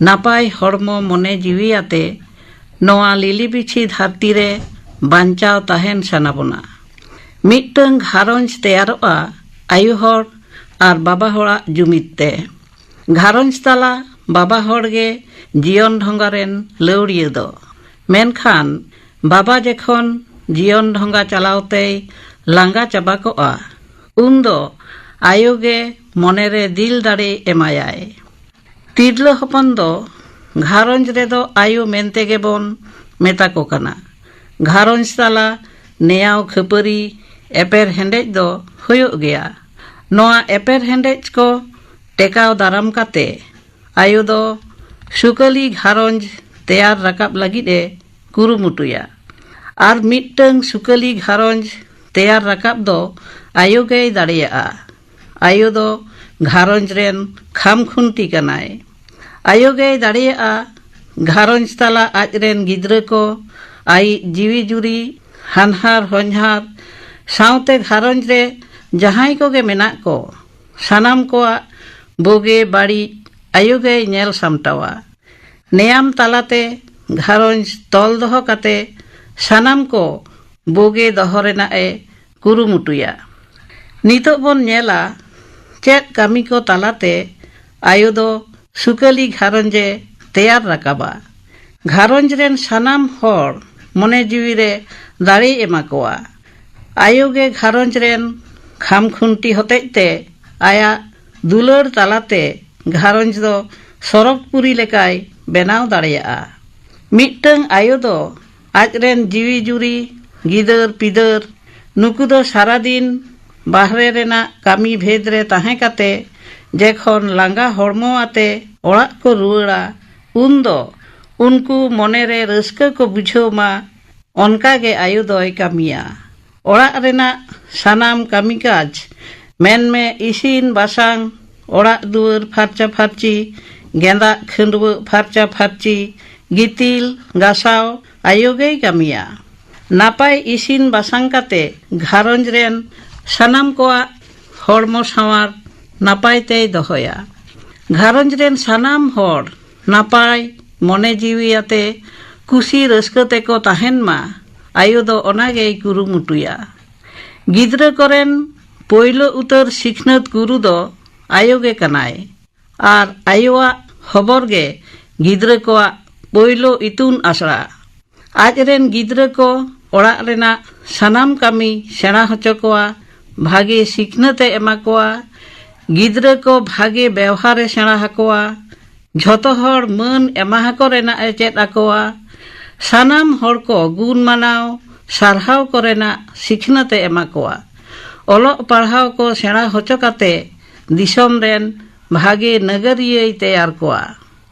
ᱱᱟᱯᱟᱭ ᱦᱚᱲᱢᱚ ᱢᱚᱱᱮ ᱡᱤᱣᱤ ᱟᱛᱮ ᱱᱚᱣᱟ ᱞᱤᱞᱤ ᱵᱤᱪᱷᱤ ᱫᱷᱟᱹᱨᱛᱤ ᱨᱮ ᱵᱟᱧᱪᱟᱣ ᱛᱟᱦᱮᱱ ᱥᱟᱱᱟ ᱵᱚᱱᱟ᱾ ᱢᱤᱫᱴᱟᱹᱝ ᱜᱷᱟᱨᱚᱸᱡᱽ ᱛᱮᱭᱟᱨᱚᱜᱼᱟ ᱟᱭᱳ ᱦᱚᱲ ᱟᱨ ᱵᱟᱵᱟ ᱦᱚᱲᱟᱜ ᱡᱩᱢᱤᱫ ᱛᱮ᱾ ᱜᱷᱟᱨᱚᱸᱡᱽ ᱛᱟᱞᱟ ᱵᱟᱵᱟ ᱦᱚᱲ ᱜᱮ ᱡᱤᱭᱚᱱ ᱰᱷᱚᱸᱜᱟ ᱨᱮᱱ ᱞᱟᱹᱣᱲᱤᱭᱟᱹ ᱫᱚ᱾ ᱢᱮᱱᱠᱷᱟᱱ ᱵᱟᱵᱟ ᱡᱮᱠᱷᱚᱱ ᱡᱤᱭᱚᱱ ᱰᱷᱚᱸᱜᱟ ᱪᱟᱞᱟᱣ ᱛᱮᱭ ᱞᱟᱸᱜᱟ ᱪᱟᱵᱟ ᱠᱚᱜᱼᱟ, ᱩᱱᱫᱚ ᱟᱭᱳ ᱜᱮ ᱢᱚᱱᱮᱨᱮ ᱫᱤᱞ ᱫᱟᱲᱮ ᱮᱢᱟᱭᱟᱭ᱾ ᱛᱤᱨᱞᱟᱹ ᱦᱚᱯᱚᱱ ᱫᱚ ᱜᱷᱟᱨᱚᱸᱡᱽ ᱨᱮᱫᱚ ᱟᱭᱳ ᱢᱮᱱᱛᱮ ᱜᱮᱵᱚᱱ ᱢᱮᱛᱟ ᱠᱚ ᱠᱟᱱᱟ᱾ ᱜᱷᱟᱨᱚᱸᱡᱽ ᱛᱟᱞᱟ ᱱᱮᱭᱟᱣ ᱠᱷᱟᱹᱯᱟᱹᱨᱤ ᱮᱯᱮᱨ ᱦᱮᱸᱰᱮᱡ ᱫᱚ ᱦᱩᱭᱩᱜ ᱜᱮᱭᱟ᱾ ᱱᱚᱣᱟ ᱮᱯᱮᱨ ᱦᱮᱸᱰᱮᱡ ᱠᱚ ᱴᱮᱠᱟᱣ ᱫᱟᱨᱟᱢ ᱠᱟᱛᱮ ᱟᱭᱳ ᱫᱚ ᱥᱩᱠᱟᱹᱞᱤ ᱜᱷᱟᱨᱚᱸᱡᱽ ᱛᱮᱭᱟᱨ ᱨᱟᱠᱟᱵ ᱞᱟᱹᱜᱤᱫ ᱮ ᱠᱩᱨᱩᱢᱩᱴᱩᱭᱟ᱾ ᱟᱨ ᱢᱤᱫᱴᱟᱝ ᱥᱩᱠᱟᱹᱞᱤ ᱜᱷᱟᱨᱚᱸᱡᱽ ᱛᱮᱭᱟᱨ ᱨᱟᱠᱟᱵ ᱫᱚ ᱟᱭᱳ ᱜᱮᱭ ᱫᱟᱲᱮᱭᱟᱜᱼᱟ᱾ ᱟᱭᱳ ᱫᱚ ᱜᱷᱟᱨᱚᱸᱡᱽ ᱨᱮᱱ ᱠᱷᱟᱢ ᱠᱷᱩᱱᱴᱤ ᱠᱟᱱᱟᱭ᱾ ᱟᱭᱳ ᱜᱮᱭ ᱫᱟᱲᱮᱭᱟᱜᱼᱟ ᱜᱷᱟᱨᱚᱸᱡᱽ ᱛᱟᱞᱟ ᱟᱡ ᱨᱮᱱ ᱜᱤᱫᱽᱨᱟᱹ ᱠᱚ, ᱟᱭᱤᱡ ᱡᱤᱣᱤ ᱡᱩᱨᱤ, ᱦᱟᱱᱦᱟᱨ ᱦᱚᱧᱦᱟᱨ, ᱥᱟᱶᱛᱮ ᱜᱷᱟᱨᱚᱸᱡᱽ ᱨᱮ ᱡᱟᱦᱟᱸᱭ ᱠᱚᱜᱮ ᱢᱮᱱᱟᱜ ᱠᱚ, ᱥᱟᱱᱟᱢ ᱠᱚᱣᱟᱜ ᱵᱩᱜᱤ ᱵᱟᱹᱲᱤᱡ ᱟᱭᱳ ᱜᱮᱭ ᱧᱮᱞ ᱥᱟᱢᱴᱟᱣᱟ᱾ ᱱᱮᱭᱟᱢ ᱛᱟᱞᱟᱛᱮ ᱜᱷᱟᱨᱚᱸᱡᱽ ᱛᱚᱞ ᱫᱚᱦᱚ ᱠᱟᱛᱮ ᱥᱟᱱᱟᱢ ᱠᱚ ᱵᱩᱜᱤ ᱫᱚᱦᱚ ᱨᱮᱱᱟᱜ ᱮ ᱠᱩᱨᱩᱢᱩᱴᱩᱭᱟ᱾ ᱱᱤᱛᱚᱜ ᱵᱚᱱ ᱧᱮᱞᱟ ᱪᱮᱫ ᱠᱟᱹᱢᱤ ᱠᱚ ᱛᱟᱞᱟᱛᱮ ᱟᱭᱳ ᱫᱚ ᱥᱩᱠᱟᱹᱞᱤ ᱜᱷᱟᱨᱚᱸᱡᱽ ᱮ ᱛᱮᱭᱟᱨ ᱨᱟᱠᱟᱵᱟ᱾ ᱜᱷᱟᱨᱚᱸᱡᱽ ᱨᱮᱱ ᱥᱟᱱᱟᱢ ᱦᱚᱲ ᱢᱚᱱᱮ ᱡᱤᱣᱤ ᱨᱮ ᱫᱟᱲᱮᱭ ᱮᱢᱟ ᱠᱚᱣᱟ᱾ ᱟᱭᱳ ᱜᱮ ᱜᱷᱟᱨᱚᱸᱡᱽ ᱨᱮᱱ ᱠᱷᱟᱢ ᱠᱷᱩᱱᱴᱤ ᱦᱚᱛᱮᱡ ᱛᱮ ᱟᱭᱟᱜ ᱫᱩᱞᱟᱹᱲ ᱛᱟᱞᱟᱛᱮ ᱜᱷᱟᱨᱚᱸᱡᱽ ᱫᱚ ᱥᱚᱨᱚᱜᱽᱯᱩᱨᱤ ᱞᱮᱠᱟᱭ ᱵᱮᱱᱟᱣ ᱫᱟᱲᱮᱭᱟᱜᱼᱟ᱾ ᱢᱤᱫᱴᱟᱝ ᱟᱭᱳ ᱫᱚ ᱟᱡ ᱨᱮᱱ ᱡᱤᱣᱤ ᱡᱩᱨᱤ, ᱜᱤᱫᱟᱹᱨ ᱯᱤᱫᱟᱹᱨ, ᱱᱩᱠᱩ ᱫᱚ ᱥᱟᱨᱟᱫᱤᱱ ᱵᱟᱦᱨᱮ ᱨᱮᱱᱟᱜ ᱠᱟᱹᱢᱤ ᱵᱷᱮᱫ ᱨᱮ ᱛᱟᱦᱮᱸ ᱠᱟᱛᱮ ᱡᱮᱠᱷᱚᱱ ᱞᱟᱸᱜᱟ ᱦᱚᱲᱢᱚ ᱟᱛᱮ ᱚᱲᱟᱜ ᱠᱚ ᱨᱩᱣᱟᱹᱲᱟ, ᱩᱱᱫᱚ ᱩᱱᱠᱩ ᱢᱚᱱᱮᱨᱮ ᱨᱟᱹᱥᱠᱟᱹ ᱠᱚ ᱵᱩᱡᱷᱟᱹᱣ ᱢᱟ, ᱚᱱᱠᱟ ᱜᱮ ᱟᱭᱳ ᱫᱚᱭ ᱠᱟᱹᱢᱤᱭᱟ᱾ ᱚᱲᱟᱜ ᱨᱮᱱᱟᱜ ᱥᱟᱱᱟᱢ ᱠᱟᱹᱢᱤ ᱠᱟᱡᱽ, ᱢᱮᱱᱢᱮ ᱤᱥᱤᱱ ᱵᱟᱥᱟᱝ, ᱚᱲᱟᱜ ᱫᱩᱣᱟᱹᱨ ᱯᱷᱟᱨᱪᱟ ᱯᱷᱟᱨᱪᱤ, ᱜᱮᱸᱫᱟᱜ ᱠᱷᱟᱹᱰᱣᱟᱹᱜ ᱯᱷᱟᱨᱪᱟ ᱯᱷᱟᱨᱪᱤ, ᱜᱤᱛᱤᱞ ᱜᱟᱥᱟᱣ ᱟᱭᱳ ᱜᱮᱭ ᱠᱟᱹᱢᱤᱭᱟ᱾ ᱱᱟᱯᱟᱭ ᱤᱥᱤᱱ ᱵᱟᱥᱟᱝ ᱠᱟᱛᱮ ᱜᱷᱟᱨᱚᱸᱡᱽ ᱨᱮᱱ ᱥᱟᱱᱟᱢ ᱠᱚᱣᱟᱜ ᱦᱚᱲᱢᱚ ᱥᱟᱶᱟᱨ ᱱᱟᱯᱟᱭ ᱛᱮᱭ ᱫᱚᱦᱚᱭᱟ᱾ ᱜᱷᱟᱨᱚᱸᱡᱽ ᱨᱮᱱ ᱥᱟᱱᱟᱢ ᱦᱚᱲ ᱱᱟᱯᱟᱭ ᱢᱚᱱᱮ ᱡᱤᱣᱤ ᱟᱛᱮ ᱠᱩᱥᱤ ᱨᱟᱹᱥᱠᱟᱹ ᱛᱮᱠᱚ ᱛᱟᱦᱮᱱ ᱢᱟ, ᱟᱭᱳ ᱫᱚ ᱚᱱᱟ ᱜᱮᱭ ᱠᱩᱨᱩᱢᱩᱴᱩᱭᱟ᱾ ᱜᱤᱫᱽᱨᱟᱹ ᱠᱚᱨᱮᱱ ᱯᱳᱭᱞᱳ ᱩᱛᱟᱹᱨ ᱥᱤᱠᱷᱱᱟᱹᱛ ᱜᱩᱨᱩ ᱫᱚ ᱟᱭᱳ ᱜᱮ ᱠᱟᱱᱟᱭ᱾ ᱟᱨ ᱟᱭᱳᱣᱟᱜ ᱦᱚᱵᱚᱨ ᱜᱮ ᱜᱤᱫᱽᱨᱟᱹ ᱠᱚᱣᱟᱜ ᱯᱳᱭᱞᱳ ᱤᱛᱩᱱ ᱟᱥᱲᱟ᱾ ᱟᱡ ᱨᱮᱱ ᱜᱤᱫᱽᱨᱟᱹ ᱠᱚ ᱚᱲᱟᱜ ᱨᱮᱱᱟᱜ ᱥᱟᱱᱟᱢ ᱠᱟᱹᱢᱤ ᱥᱮᱬᱟ ᱦᱚᱪᱚ ᱠᱚᱣᱟ, ᱵᱷᱟᱜᱮ ᱥᱤᱠᱷᱱᱟᱹᱛ ᱮ ᱮᱢᱟ ᱠᱚᱣᱟ, ᱜᱤᱫᱽᱨᱟᱹ ᱠᱚ ᱵᱷᱟᱜᱮ ᱵᱮᱣᱦᱟᱨ ᱮ ᱥᱮᱬᱟ ᱟᱠᱚᱣᱟ, ᱡᱷᱚᱛᱚ ᱦᱚᱲ ᱢᱟᱹᱱ ᱮᱢᱟ ᱟᱠᱚ ᱨᱮᱱᱟᱜ ᱮ ᱪᱮᱫ ᱟᱠᱚᱣᱟ, ᱥᱟᱱᱟᱢ ᱦᱚᱲ ᱠᱚ ᱜᱩᱱ ᱢᱟᱱᱟᱣ ᱥᱟᱨᱦᱟᱣ ᱠᱚᱨᱮᱱᱟᱜ ᱥᱤᱠᱷᱱᱟᱹᱛ ᱮ ᱮᱢᱟ ᱠᱚᱣᱟ᱾ ᱚᱞᱚᱜ ᱯᱟᱲᱦᱟᱣ ᱠᱚ ᱥᱮᱬᱟ ᱦᱚᱪᱚ ᱠᱟᱛᱮ ᱫᱤᱥᱚᱢ ᱨᱮᱱ ᱵᱷᱟᱜᱮ ᱱᱟᱜᱟᱨᱤᱭᱟᱹᱭ ᱛᱮᱭᱟᱨ ᱠᱚᱣᱟ᱾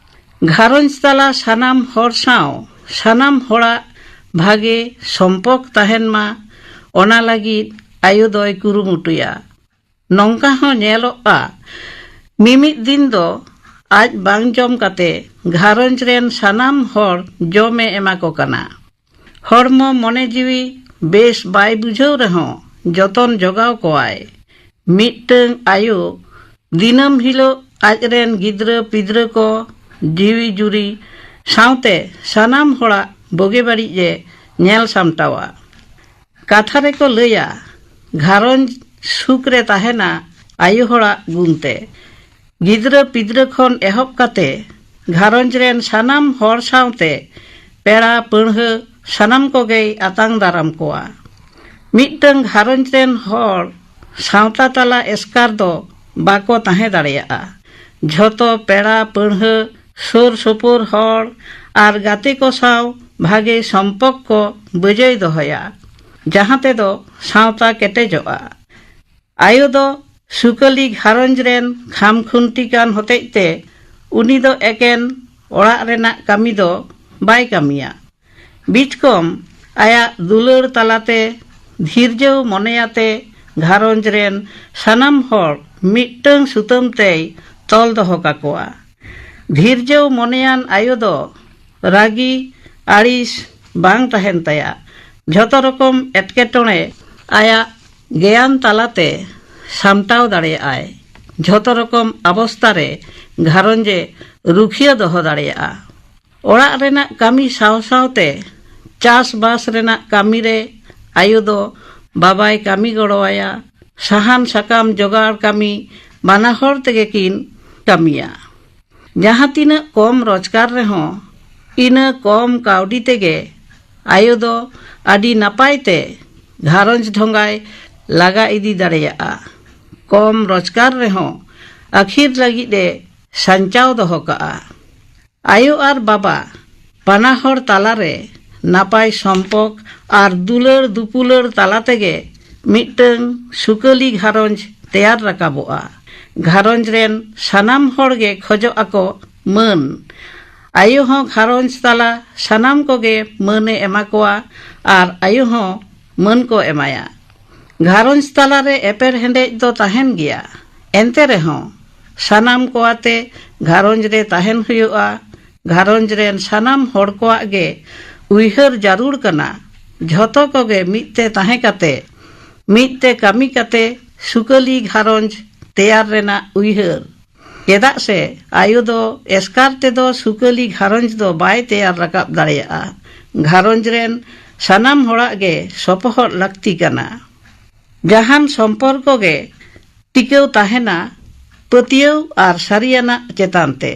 ᱜᱷᱟᱨᱚᱸᱡᱽ ᱛᱟᱞᱟ ᱥᱟᱱᱟᱢ ᱦᱚᱲ ᱥᱟᱶ ᱥᱟᱱᱟᱢ ᱦᱚᱲᱟᱜ ᱵᱷᱟᱜᱮ ᱥᱚᱢᱯᱚᱠ ᱛᱟᱦᱮᱱ ᱢᱟ, ᱚᱱᱟ ᱞᱟᱹᱜᱤᱫ ᱟᱭᱳ ᱫᱚᱭ ᱠᱩᱨᱩᱢᱩᱴᱩᱭᱟ᱾ ᱱᱚᱝᱠᱟ ᱦᱚᱸ ᱧᱮᱞᱚᱜᱼᱟ, ᱢᱤᱢᱤᱫ ᱫᱤᱱ ᱫᱚ ᱟᱡ ᱵᱟᱝ ᱡᱚᱢ ᱠᱟᱛᱮ ᱜᱷᱟᱨᱚᱸᱡᱽ ᱨᱮᱱ ᱥᱟᱱᱟᱢ ᱦᱚᱲ ᱡᱚᱢᱮ ᱮᱢᱟ ᱠᱚ ᱠᱟᱱᱟ᱾ ᱦᱚᱲᱢᱚ ᱢᱚᱱᱮ ᱡᱤᱣᱤ ᱵᱮᱥ ᱵᱟᱭ ᱵᱩᱡᱷᱟᱹᱣ ᱨᱮᱦᱚᱸ ᱡᱚᱛᱚᱱ ᱡᱚᱜᱟᱣ ᱠᱚᱣᱟᱭ᱾ ᱢᱤᱫᱴᱟᱹᱝ ᱟᱭᱳ ᱫᱤᱱᱟᱹᱢ ᱦᱤᱞᱳᱜ ᱟᱡᱨᱮᱱ ᱜᱤᱫᱽᱨᱟᱹ ᱯᱤᱫᱽᱨᱟᱹ ᱠᱚ, ᱡᱤᱣᱤ ᱡᱩᱨᱤ ᱥᱟᱶᱛᱮ ᱥᱟᱱᱟᱢ ᱦᱚᱲᱟᱜ ᱵᱩᱜᱤ ᱵᱟᱹᱲᱤᱡ ᱮ ᱧᱮᱞ ᱥᱟᱢᱴᱟᱣᱟ᱾ ᱠᱟᱛᱷᱟ ᱨᱮᱠᱚ ᱞᱟᱹᱭᱟ, ᱜᱷᱟᱨᱚᱸᱡᱽ ᱥᱩᱠ ᱨᱮ ᱛᱟᱦᱮᱱᱟ ᱟᱭᱳ ᱦᱚᱲᱟᱜ ᱜᱩᱱ ᱛᱮ᱾ ᱜᱤᱫᱽᱨᱟᱹ ᱯᱤᱫᱽᱨᱟᱹ ᱠᱷᱚᱱ ᱮᱦᱚᱵ ᱠᱟᱛᱮ ᱜᱷᱟᱨᱚᱸᱡᱽ ᱨᱮᱱ ᱥᱟᱱᱟᱢ ᱦᱚᱲ ᱥᱟᱶᱛᱮ ᱯᱮᱲᱟ ᱯᱟᱹᱲᱦᱟᱹ ᱥᱟᱱᱟᱢ ᱠᱚᱜᱮᱭ ᱟᱛᱟᱝ ᱫᱟᱨᱟᱢ ᱠᱚᱣᱟ᱾ ᱢᱤᱫᱴᱟᱝ ᱜᱷᱟᱨᱚᱸᱡᱽ ᱨᱮᱱ ᱦᱚᱲ ᱥᱟᱶᱛᱟ ᱛᱟᱞᱟ ᱮᱥᱠᱟᱨ ᱫᱚ ᱵᱟᱠᱚ ᱛᱟᱦᱮᱸ ᱫᱟᱲᱮᱭᱟᱜᱼᱟ᱾ ᱡᱷᱚᱛᱚ ᱯᱮᱲᱟ ᱯᱟᱹᱲᱦᱟᱹ, ᱥᱩᱨ ᱥᱩᱯᱩᱨ ᱦᱚᱲ ᱟᱨ ᱜᱟᱛᱮ ᱠᱚ ᱥᱟᱶ ᱵᱷᱟᱜᱮ ᱥᱚᱢᱯᱚᱨᱠᱚ ᱵᱟᱹᱡᱟᱹᱭ ᱫᱚᱦᱚᱭᱟ, ᱡᱟᱦᱟᱸ ᱛᱮᱫᱚ ᱥᱟᱶᱛᱟ ᱠᱮᱴᱮᱡᱚᱜᱼᱟ᱾ ᱟᱭᱳ ᱫᱚ ᱥᱩᱠᱟᱹᱞᱤ ᱜᱷᱟᱨᱚᱸᱡᱽ ᱨᱮᱱ ᱠᱷᱟᱢ ᱠᱷᱩᱱᱴᱤ ᱠᱟᱱ ᱦᱚᱛᱮᱡ ᱛᱮ ᱩᱱᱤ ᱫᱚ ᱮᱠᱮᱱ ᱚᱲᱟᱜ ᱨᱮᱱᱟᱜ ᱠᱟᱹᱢᱤ ᱫᱚ ᱵᱟᱭ ᱠᱟᱹᱢᱤᱭᱟ᱾ ᱵᱤᱪᱠᱚᱢ ᱟᱭᱟᱜ ᱫᱩᱞᱟᱹᱲ ᱛᱟᱞᱟᱛᱮ ᱫᱷᱤᱨᱡᱟᱹᱣ ᱢᱚᱱᱮᱭᱟᱛᱮ ᱜᱷᱟᱨᱚᱸᱡᱽ ᱨᱮᱱ ᱥᱟᱱᱟᱢ ᱦᱚᱲ ᱢᱤᱫᱴᱟᱹᱝ ᱥᱩᱛᱟᱹᱢ ᱛᱮᱭ ᱛᱚᱞ ᱫᱚᱦᱚ ᱠᱟᱠᱚᱣᱟ᱾ ᱫᱷᱤᱨᱡᱟᱹᱣ ᱢᱚᱱᱮᱭᱟᱱ ᱟᱭᱳ ᱫᱚ ᱨᱟᱹᱜᱤ ᱟᱹᱲᱤᱥ ᱵᱟᱝ ᱛᱟᱦᱮᱱ ᱛᱟᱭᱟ᱾ ᱡᱷᱚᱛᱚ ᱨᱚᱠᱚᱢ ᱮᱴᱠᱮᱴᱚᱬᱮ ᱟᱭᱟᱜ ᱜᱮᱭᱟᱱ ᱛᱟᱞᱟᱛᱮ ᱥᱟᱢᱴᱟᱣ ᱫᱟᱲᱮᱭᱟᱜᱼᱟᱭ᱾ ᱡᱷᱚᱛᱚ ᱨᱚᱠᱚᱢ ᱟᱵᱚᱥᱛᱟ ᱨᱮ ᱜᱷᱟᱨᱚᱸᱡᱽ ᱮ ᱨᱩᱠᱷᱤᱭᱟᱹ ᱫᱚᱦᱚ ᱫᱟᱲᱮᱭᱟᱜᱼᱟ᱾ ᱚᱲᱟᱜ ᱨᱮᱱᱟᱜ ᱠᱟᱹᱢᱤ ᱥᱟᱶ ᱥᱟᱶᱛᱮ ᱪᱟᱥᱵᱟᱥ ᱨᱮᱱᱟᱜ ᱠᱟᱹᱢᱤ ᱨᱮ ᱟᱭᱳ ᱫᱚ ᱵᱟᱵᱟᱭ ᱠᱟᱹᱢᱤ ᱜᱚᱲᱚ ᱟᱭᱟ᱾ ᱥᱟᱦᱟᱱ ᱥᱟᱠᱟᱢ ᱡᱚᱜᱟᱲ ᱠᱟᱹᱢᱤ ᱵᱟᱱᱟ ᱦᱚᱲ ᱛᱮᱜᱮ ᱠᱤᱱ ᱠᱟᱹᱢᱤᱭᱟ᱾ ᱡᱟᱦᱟᱸ ᱛᱤᱱᱟᱹᱜ ᱠᱚᱢ ᱨᱳᱡᱽᱜᱟᱨ ᱨᱮᱦᱚᱸ ᱤᱱᱟᱹ ᱠᱚᱢ ᱠᱟᱹᱣᱰᱤ ᱛᱮᱜᱮ ᱟᱭᱳ ᱫᱚ ᱟᱹᱰᱤ ᱱᱟᱯᱟᱭ ᱛᱮ ᱜᱷᱟᱨᱚᱸᱡᱽ ᱰᱷᱚᱸᱜᱟᱭ ᱞᱟᱜᱟ ᱤᱫᱤ ᱫᱟᱲᱮᱭᱟᱜᱼᱟ᱾ ᱠᱚᱢ ᱨᱳᱡᱽᱜᱟᱨ ᱨᱮᱦᱚᱸ ᱟᱹᱠᱷᱤᱨ ᱞᱟᱹᱜᱤᱫ ᱮ ᱥᱟᱧᱪᱟᱣ ᱫᱚᱦᱚ ᱠᱟᱜᱼᱟ᱾ ᱟᱭᱳ ᱟᱨ ᱵᱟᱵᱟ ᱵᱟᱱᱟ ᱦᱚᱲ ᱛᱟᱞᱟᱨᱮ ᱱᱟᱯᱟᱭ ᱥᱚᱢᱯᱚᱠ ᱟᱨ ᱫᱩᱞᱟᱹᱲ ᱫᱩᱯᱩᱞᱟᱹᱲ ᱛᱟᱞᱟ ᱛᱮᱜᱮ ᱢᱤᱫᱴᱟᱝ ᱥᱩᱠᱟᱹᱞᱤ ᱜᱷᱟᱨᱚᱸᱡᱽ ᱛᱮᱭᱟᱨ ᱨᱟᱠᱟᱵᱚᱜᱼᱟ᱾ ᱜᱷᱟᱨᱚᱸᱡᱽ ᱨᱮᱱ ᱥᱟᱱᱟᱢ ᱦᱚᱲ ᱜᱮ ᱠᱷᱚᱡᱚᱜ ᱟᱠᱚ ᱢᱟᱹᱱ᱾ ᱟᱭᱳ ᱦᱚᱸ ᱜᱷᱟᱨᱚᱸᱡᱽ ᱛᱟᱞᱟ ᱥᱟᱱᱟᱢ ᱠᱚᱜᱮ ᱢᱟᱹᱱᱮ ᱮᱢᱟ ᱠᱚᱣᱟ ᱟᱨ ᱟᱭᱳ ᱦᱚᱸ ᱢᱟᱹᱱ ᱠᱚ ᱮᱢᱟᱭᱟ᱾ ᱜᱷᱟᱨᱚᱸᱡᱽ ᱛᱟᱞᱟᱨᱮ ᱮᱯᱮᱨ ᱦᱮᱸᱰᱮᱡ ᱫᱚ ᱛᱟᱦᱮᱱ ᱜᱮᱭᱟ᱾ ᱮᱱᱛᱮ ᱨᱮᱦᱚᱸ ᱥᱟᱱᱟᱢ ᱠᱚ ᱟᱛᱮ ᱜᱷᱟᱨᱚᱸᱡᱽ ᱨᱮ ᱛᱟᱦᱮᱱ ᱦᱩᱭᱩᱜᱼᱟ᱾ ᱜᱷᱟᱨᱚᱸᱡᱽ ᱨᱮᱱ ᱥᱟᱱᱟᱢ ᱦᱚᱲ ᱠᱚᱣᱟᱜ ᱜᱮ ᱩᱭᱦᱟᱹᱨ ᱡᱟᱹᱨᱩᱲ ᱠᱟᱱᱟ᱾ ᱡᱷᱚᱛᱚ ᱠᱚᱜᱮ ᱢᱤᱫ ᱛᱮ ᱛᱟᱦᱮᱸ ᱠᱟᱛᱮ, ᱢᱤᱫ ᱛᱮ ᱠᱟᱹᱢᱤ ᱠᱟᱛᱮ ᱥᱩᱠᱟᱹᱞᱤ ᱜᱷᱟᱨᱚᱸᱡᱽ ᱛᱮᱭᱟᱨ ᱨᱮᱱᱟᱜ ᱩᱭᱦᱟᱹᱨ᱾ ᱪᱮᱫᱟᱜ ᱥᱮ ᱟᱭᱳ ᱫᱚ ᱮᱥᱠᱟᱨ ᱛᱮᱫᱚ ᱥᱩᱠᱟᱹᱞᱤ ᱜᱷᱟᱨᱚᱸᱡᱽ ᱫᱚ ᱵᱟᱭ ᱛᱮᱭᱟᱨ ᱨᱟᱠᱟᱵ ᱫᱟᱲᱮᱭᱟᱜᱼᱟ᱾ ᱜᱷᱟᱨᱚᱸᱡᱽ ᱨᱮᱱ ᱥᱟᱱᱟᱢ ᱦᱚᱲᱟᱜ ᱜᱮ ᱥᱚᱯᱚᱦᱚᱫ ᱞᱟᱹᱠᱛᱤ ᱠᱟᱱᱟ᱾ ᱡᱟᱦᱟᱱ ᱥᱚᱢᱯᱚᱨᱠᱚ ᱜᱮ ᱴᱤᱠᱟᱹᱣ ᱛᱟᱦᱮᱱᱟ ᱯᱟᱹᱛᱭᱟᱹᱣ ᱟᱨ ᱥᱟᱹᱨᱤᱭᱟᱱᱟᱜ ᱪᱮᱛᱟᱱ ᱛᱮ᱾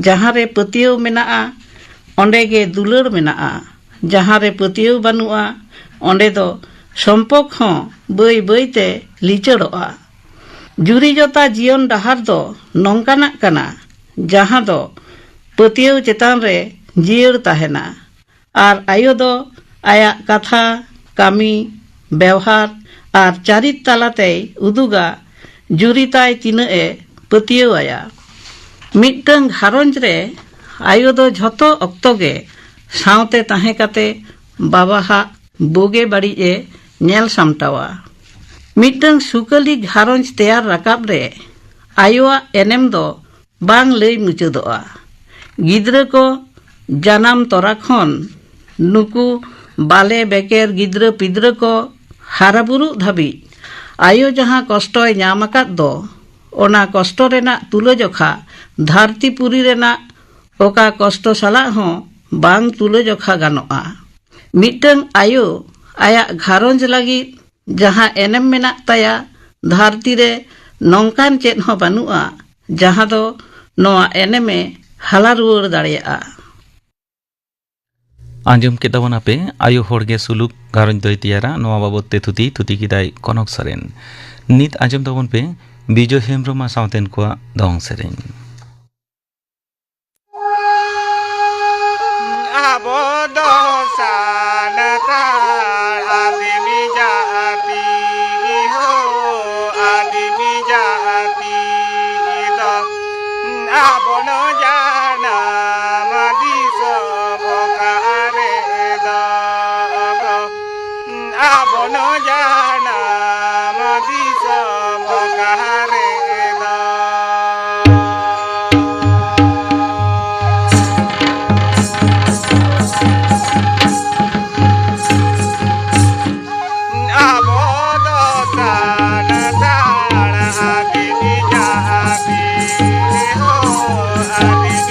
ᱡᱟᱦᱟᱸ ᱨᱮ ᱯᱟᱹᱛᱭᱟᱹᱣ ᱢᱮᱱᱟᱜᱼᱟ, ᱚᱸᱰᱮ ᱜᱮ ᱫᱩᱞᱟᱹᱲ ᱢᱮᱱᱟᱜᱼᱟ᱾ ᱡᱟᱦᱟᱸ ᱨᱮ ᱯᱟᱹᱛᱭᱟᱹᱣ ᱵᱟᱹᱱᱩᱜᱼᱟ, ᱚᱸᱰᱮ ᱫᱚ ᱥᱚᱢᱯᱚᱠ ᱦᱚᱸ ᱵᱟᱹᱭ ᱵᱟᱹᱭ ᱛᱮ ᱞᱤᱪᱟᱹᱲᱚᱜᱼᱟ᱾ ᱡᱩᱨᱤ ᱡᱚᱛᱟ ᱡᱤᱭᱚᱱ ᱰᱟᱦᱟᱨ ᱫᱚ ᱱᱚᱝᱠᱟᱱᱟᱜ ᱠᱟᱱᱟ, ᱡᱟᱦᱟᱸ ᱫᱚ ᱯᱟᱹᱛᱭᱟᱹᱣ ᱪᱮᱛᱟᱱ ᱨᱮ ᱡᱤᱭᱟᱹᱲ ᱛᱟᱦᱮᱱᱟ᱾ ᱟᱨ ᱟᱭᱳ ᱫᱚ ᱟᱭᱟᱜ ᱠᱟᱛᱷᱟ, ᱠᱟᱹᱢᱤ, ᱵᱮᱣᱦᱟᱨ ᱟᱨ ᱪᱟᱹᱨᱤᱛ ᱛᱟᱞᱟᱛᱮᱭ ᱩᱫᱩᱜᱟ ᱡᱩᱨᱤ ᱛᱟᱭ ᱛᱤᱱᱟᱹᱜ ᱮ ᱯᱟᱹᱛᱭᱟᱹᱣ ᱟᱭᱟ᱾ ᱢᱤᱫᱴᱟᱝ ᱜᱷᱟᱨᱚᱸᱡᱽ ᱨᱮ ᱟᱭᱳ ᱫᱚ ᱡᱷᱚᱛᱚ ᱚᱠᱛᱚ ᱜᱮ ᱥᱟᱶᱛᱮ ᱛᱟᱦᱮᱸ ᱠᱟᱛᱮ ᱵᱟᱵᱟᱦᱟᱜ ᱵᱩᱜᱮ ᱵᱟᱹᱲᱤᱡ ᱮ ᱧᱮᱞ ᱥᱟᱢᱴᱟᱣᱟ᱾ ᱢᱤᱫᱴᱟᱝ ᱥᱩᱠᱟᱹᱞᱤ ᱜᱷᱟᱨᱚᱸᱡᱽ ᱛᱮᱭᱟᱨ ᱨᱟᱠᱟᱵ ᱨᱮ ᱟᱭᱳᱣᱟᱜ ᱮᱱᱮᱢ ᱫᱚ ᱵᱟᱝ ᱞᱟᱹᱭ ᱢᱩᱪᱟᱹᱫᱚᱜᱼᱟ᱾ ᱜᱤᱫᱽᱨᱟᱹ ᱠᱚ ᱡᱟᱱᱟᱢ ᱛᱚᱨᱟ ᱠᱷᱚᱱ ᱱᱩᱠᱩ ᱵᱟᱞᱮ ᱵᱮᱠᱮᱨ ᱜᱤᱫᱽᱨᱟᱹ ᱯᱤᱫᱽᱨᱟᱹ ᱠᱚ ᱦᱟᱨᱟ ᱵᱩᱨᱩᱜ ᱫᱷᱟᱹᱵᱤᱡ ᱟᱭᱳ ᱡᱟᱦᱟᱸ ᱠᱚᱥᱴᱚᱭ ᱧᱟᱢ ᱟᱠᱟᱫ ᱫᱚ, ᱚᱱᱟ ᱠᱚᱥᱴᱚ ᱨᱮᱱᱟᱜ ᱛᱩᱞᱟᱹᱡᱚᱠᱷᱟ ᱫᱷᱟᱹᱨᱛᱤ ᱯᱩᱨᱤ ᱨᱮᱱᱟᱜ ᱚᱠᱟ ᱠᱚᱥᱴᱚ ᱥᱟᱞᱟᱜ ᱦᱚᱸ ᱵᱟᱝ ᱛᱩᱞᱟᱹᱡᱚᱠᱷᱟ ᱜᱟᱱᱚᱜᱼᱟ᱾ ᱢᱤᱫᱴᱟᱝ ᱟᱭᱳ ᱟᱭᱟᱜ ᱜᱷᱟᱨᱚᱸᱡᱽ ᱞᱟᱹᱜᱤᱫ ᱡᱟᱦᱟᱸ ᱮᱱᱮᱢ ᱢᱮᱱᱟᱜ ᱛᱟᱭᱟ, ᱫᱷᱟᱹᱨᱛᱤ ᱨᱮ ᱱᱚᱝᱠᱟᱱ ᱪᱮᱫ ᱦᱚᱸ ᱵᱟᱹᱱᱩᱜᱼᱟ, ᱡᱟᱦᱟᱸ ᱫᱚ ᱱᱚᱣᱟ ᱮᱱᱮᱢᱮ ᱦᱟᱞᱟ ᱨᱩᱣᱟᱹᱲ ᱫᱟᱲᱮᱭᱟᱜᱼᱟ᱾ ᱟᱸᱡᱚᱢ ᱠᱮᱫ ᱛᱟᱵᱚᱱ ᱟᱯᱮ, ᱟᱭᱳ ᱦᱚᱲ ᱜᱮ ᱥᱩᱞᱩᱠ, ᱜᱷᱟᱨᱚᱸᱡᱽ ᱫᱚᱭ ᱛᱮᱭᱟᱨᱟ, ᱱᱚᱣᱟ ᱵᱟᱵᱚᱛ ᱛᱮ ᱛᱷᱩᱛᱤ, ᱛᱷᱩᱛᱤ ᱠᱮᱫᱟᱭ ᱠᱚᱱᱚᱠ ᱥᱚᱨᱮᱱ᱾ ᱱᱤᱛ ᱟᱸᱡᱚᱢ ᱛᱟᱵᱚᱱ ᱯᱮ ᱵᱤᱡᱚᱭ ᱦᱮᱢᱵᱽᱨᱚᱢ ᱟᱨ ᱥᱟᱶᱛᱮᱱ ᱠᱚᱣᱟᱜ ᱫᱚᱝ ᱥᱮᱨᱮᱧ᱾ ᱟᱵᱚ ᱫᱚ ᱥᱟᱱᱛᱟᱲ ᱟᱹᱫᱤᱢ ᱡᱟᱹᱛᱤ ᱦᱳ, ᱟᱹᱫᱤᱢ ᱡᱟᱹᱛᱤ ᱫᱚ ᱟᱵᱚ ᱱᱚ ᱡᱟᱱᱟᱢ ᱫᱤᱥᱚᱢ ᱚᱠᱟᱨᱮ ᱫᱚ ᱟᱵᱚ ᱱᱚ ᱡᱟᱱᱟᱢ ᱫᱤᱥᱚᱢ ᱚᱠᱟᱨᱮ ᱫᱚ᱾ ᱟᱵᱚ ᱫᱚ ᱥᱟᱱᱛᱟᱲ ᱟᱹᱫᱤᱢ ᱡᱟᱹᱛᱤ ᱦᱳ, ᱟᱹᱫᱤᱢ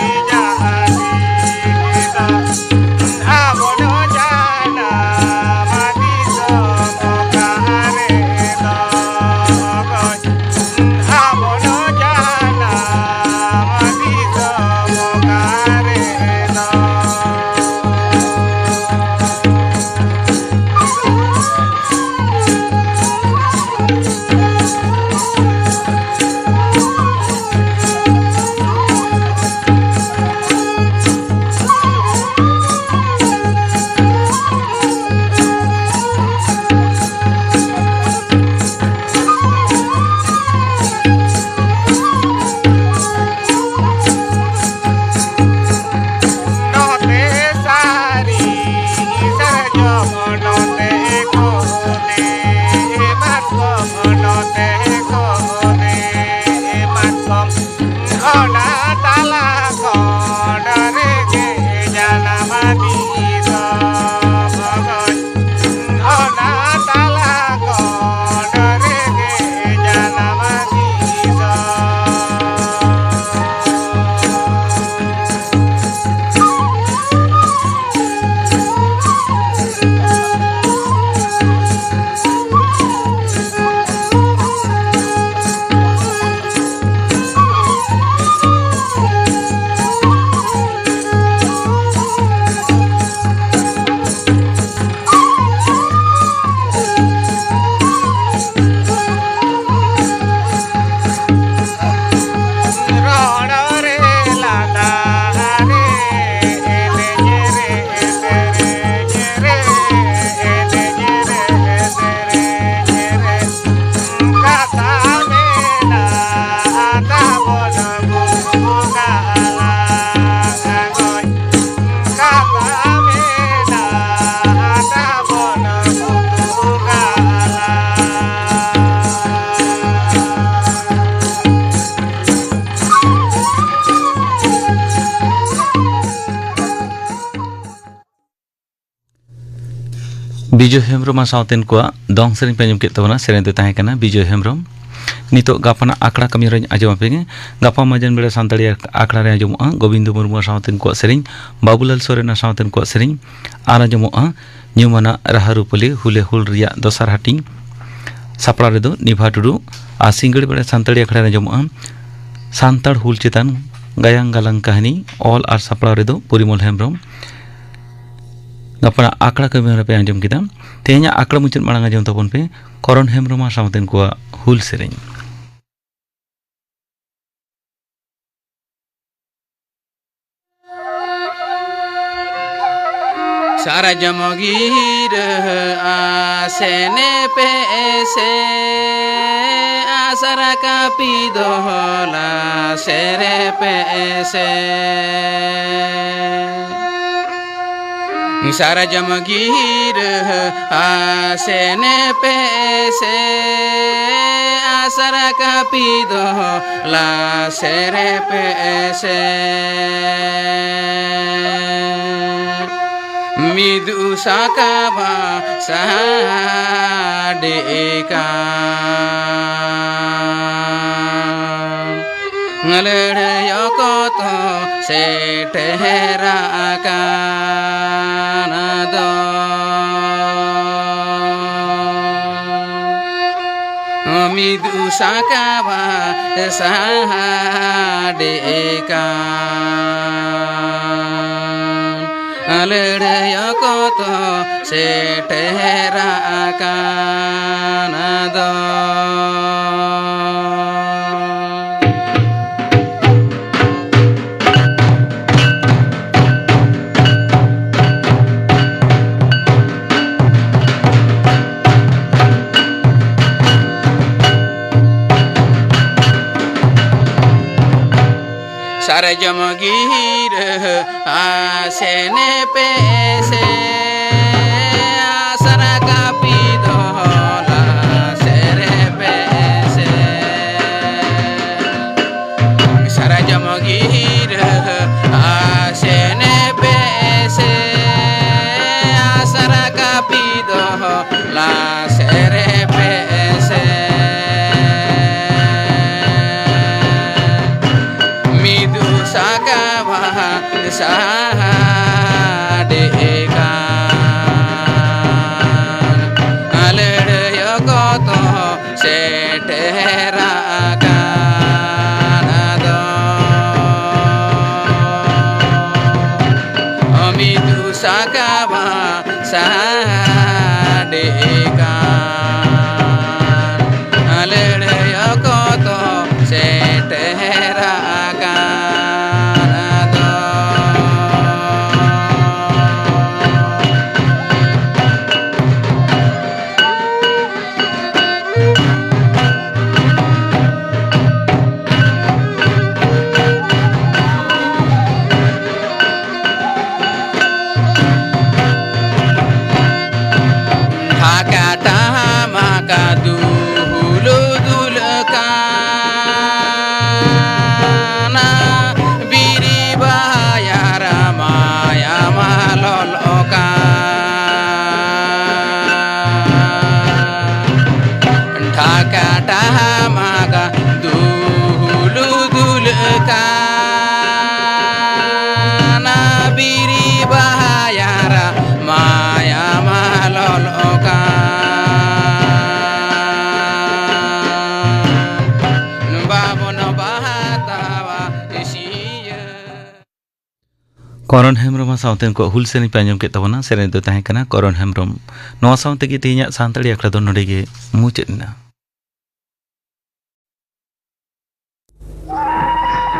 ᱵᱤᱡᱚᱭ ᱦᱮᱢᱵᱨᱚᱢ ᱟᱨ ᱥᱟᱶᱛᱮᱱ ᱠᱚᱣᱟᱜ ᱫᱚᱝ ᱥᱮᱨᱮᱧ ᱯᱮ ᱟᱸᱡᱚᱢ ᱠᱮᱫ ᱛᱟᱵᱚᱱᱟ᱾ ᱥᱮᱨᱮᱧ ᱫᱚ ᱛᱟᱦᱮᱸ ᱠᱟᱱᱟ ᱵᱤᱡᱚᱭ ᱦᱮᱢᱵᱨᱚᱢ᱾ ᱱᱤᱛᱚᱜ ᱜᱟᱯᱟᱱᱟᱜ ᱟᱠᱷᱲᱟ ᱠᱟᱹᱢᱤ ᱦᱚᱨᱟᱧ ᱟᱸᱡᱚᱢ ᱟᱯᱮ ᱜᱮ᱾ ᱜᱟᱯᱟ ᱢᱟᱡᱟᱱ ᱵᱮᱲᱟ ᱥᱟᱱᱛᱟᱲᱤ ᱟᱠᱷᱲᱟ ᱨᱮ ᱟᱸᱡᱚᱢᱚᱜᱼᱟ ᱜᱳᱵᱤᱱᱫᱚ ᱢᱩᱨᱢᱩ ᱟᱨ ᱥᱟᱶᱛᱮᱱ ᱠᱚᱣᱟᱜ ᱥᱮᱨᱮᱧ, ᱵᱟᱵᱩᱞᱟᱞ ᱥᱚᱨᱮᱱ ᱟᱨ ᱥᱟᱶᱛᱮᱱ ᱠᱚᱣᱟᱜ ᱥᱮᱨᱮᱧ, ᱟᱨ ᱟᱸᱡᱚᱢᱚᱜᱼᱟ ᱧᱩᱢᱟᱱᱟᱜ ᱨᱟᱦᱟ ᱨᱩᱯᱟᱹᱞᱤ ᱦᱩᱞᱮ ᱦᱩᱞ ᱨᱮᱭᱟᱜ ᱫᱚᱥᱟᱨ ᱦᱟᱹᱴᱤᱧ᱾ ᱥᱟᱯᱲᱟᱣ ᱨᱮᱫᱚ ᱱᱤᱵᱷᱟ ᱴᱩᱰᱩ᱾ ᱟᱨ ᱥᱤᱸᱜᱟᱹᱲ ᱵᱮᱲᱟ ᱥᱟᱱᱛᱟᱲᱤ ᱟᱠᱷᱲᱟ ᱨᱮ ᱟᱸᱡᱚᱢᱚᱜᱼᱟ ᱥᱟᱱᱛᱟᱲ ᱦᱩᱞ ᱪᱮᱛᱟᱱ ᱜᱟᱭᱟᱱ ᱜᱟᱞᱟᱝ ᱠᱟᱹᱦᱱᱤ, ᱚᱞ ᱟᱨ ᱥᱟᱯᱲᱟᱣ ᱨᱮᱫᱚ ᱯᱚᱨᱤᱢᱚᱞ ᱦᱮᱢᱵᱨᱚᱢ᱾ ᱜᱟᱯᱟᱱᱟᱜ ᱟᱠᱷᱲᱟ ᱠᱟᱹᱢᱤ ᱦᱚᱨᱟ ᱯᱮ ᱟᱸᱡᱚᱢ ᱠᱮᱫᱟ᱾ ᱛᱮᱦᱮᱧᱟᱜ ᱟᱠᱷᱲᱟ ᱢᱩᱪᱟᱹᱫ ᱢᱟᱲᱟᱝ ᱟᱸᱡᱚᱢ ᱛᱟᱵᱚᱱ ᱯᱮ ᱠᱚᱨᱚᱱ ᱦᱮᱢᱵᱨᱚᱢ ᱟᱨ ᱥᱟᱶᱛᱮᱱ ᱠᱚᱣᱟᱜ ᱦᱩᱞ ᱥᱮᱨᱮᱧ᱾ ᱥᱟᱨᱡᱚᱢ ᱜᱤᱨᱟᱹ ᱟᱥᱮᱱ ᱯᱮ ᱥᱮ, ᱟᱥᱨᱟ ᱠᱟᱹᱯᱤ ᱫᱚᱦᱚ ᱞᱟᱥᱮᱨ ᱯᱮ ᱥᱮ᱾ ᱥᱟᱨᱡᱚᱢ ᱜᱤᱨᱟᱹ ᱟᱥᱮᱱ ᱯᱮ ᱥᱮ, ᱟᱥᱨᱟ ᱠᱟᱹᱯᱤ ᱫᱚᱦᱚ ᱞᱟᱥᱮᱨ ᱯᱮ ᱥᱮ᱾ ᱢᱤᱫ ᱩᱥᱟ ᱠᱟᱵᱟ ᱥᱟᱰᱮ ᱠᱟᱱ, ᱞᱟᱹᱲᱦᱟᱹᱭ ᱚᱠᱛᱚ ᱥᱮᱴᱮᱨ ᱟᱠᱟᱱ ᱫᱚ᱾ ᱢᱤᱫ ᱩᱥᱟ ᱠᱟᱵᱟ ᱥᱟᱰᱮ ᱠᱟᱱ, ᱞᱟᱹᱲᱦᱟᱹᱭ ᱚᱠᱛᱚ ᱥᱮᱴᱮᱨ ᱟᱠᱟᱱ ᱫᱚ᱾ ᱥᱟᱨᱡᱚᱢ ᱜᱤᱨᱟᱹ ᱟᱥᱮᱱ ᱯᱮ ᱥᱮ, ᱟᱥᱨᱟ ᱠᱟᱹᱯᱤ ᱫᱚᱦᱚ ᱞᱟᱥᱮᱨ ᱯᱮ ᱥᱮ᱾ ᱥᱟᱨᱡᱚᱢ ᱜᱤᱨᱟᱹ ᱟᱥᱮᱱ ᱯᱮ ᱥᱮ, ᱟᱥᱨᱟ ᱠᱟᱹᱯᱤ ᱫᱚ ᱥᱟᱰᱮ ᱠᱟᱱ ᱞᱟᱹᱲᱦᱟᱹᱭ ᱚᱠᱛᱚ ᱥᱮᱴᱮᱨ ᱟᱠᱟᱱ ᱫᱚ᱾ ᱢᱤᱫ ᱥᱟᱠᱟᱢ ᱥᱟᱰᱮ ᱠᱟᱱ ᱞᱟᱹᱲᱦᱟᱹᱭ ᱚᱠᱛᱚ ᱥᱮᱴᱮᱨ ᱟᱠᱟᱱ ᱫᱚ᱾ ᱰᱷᱟᱠᱟ ᱴᱟᱢᱟᱠᱟ ᱫᱩᱦᱩᱞᱩ ᱫᱩᱞ ᱠᱟᱱᱟ, ᱵᱤᱨᱤ ᱵᱟᱦᱟ ᱭᱟᱨᱟ ᱢᱟᱭᱟ ᱢᱟ ᱞᱚᱞᱚ ᱠᱟᱱ᱾ ᱰᱷᱟᱠᱟ ᱴᱟᱢᱟᱠᱟ ᱫᱩᱦᱩᱞᱩ ᱫᱩᱞ ᱠᱟᱱᱟ, ᱵᱤᱨᱤ ᱵᱟᱦᱟ ᱭᱟᱨᱟ ᱢᱟᱭᱟ ᱢᱟ ᱞᱚᱞᱚ ᱠᱟᱱ᱾ ᱵᱟᱵᱚᱱ ᱵᱟᱦᱟ ᱛᱟᱣᱟ ᱥᱤᱭᱟᱹ᱾ ᱠᱚᱨᱚᱱ ᱦᱮᱢᱵᱨᱚᱢ ᱥᱟᱶᱛᱮ ᱩᱱᱠᱩᱣᱟᱜ ᱦᱩᱞ ᱥᱮᱨᱮᱧ ᱯᱮ ᱟᱸᱡᱚᱢ ᱠᱮᱫ ᱛᱟᱵᱚᱱᱟ᱾ ᱥᱮᱨᱮᱧ ᱫᱚ ᱛᱟᱦᱮᱸ ᱠᱟᱱᱟ ᱠᱚᱨᱚᱱ ᱦᱮᱢᱵᱨᱚᱢ᱾ ᱱᱚᱣᱟ ᱥᱟᱶ ᱛᱮᱜᱮ ᱛᱮᱦᱮᱧᱟᱜ ᱥᱟᱱᱛᱟᱲᱤ ᱟᱠᱷᱲᱟ ᱫᱚ ᱱᱚᱰᱮ ᱜᱮ ᱢᱩᱪᱟᱹᱫ ᱮᱱᱟ᱾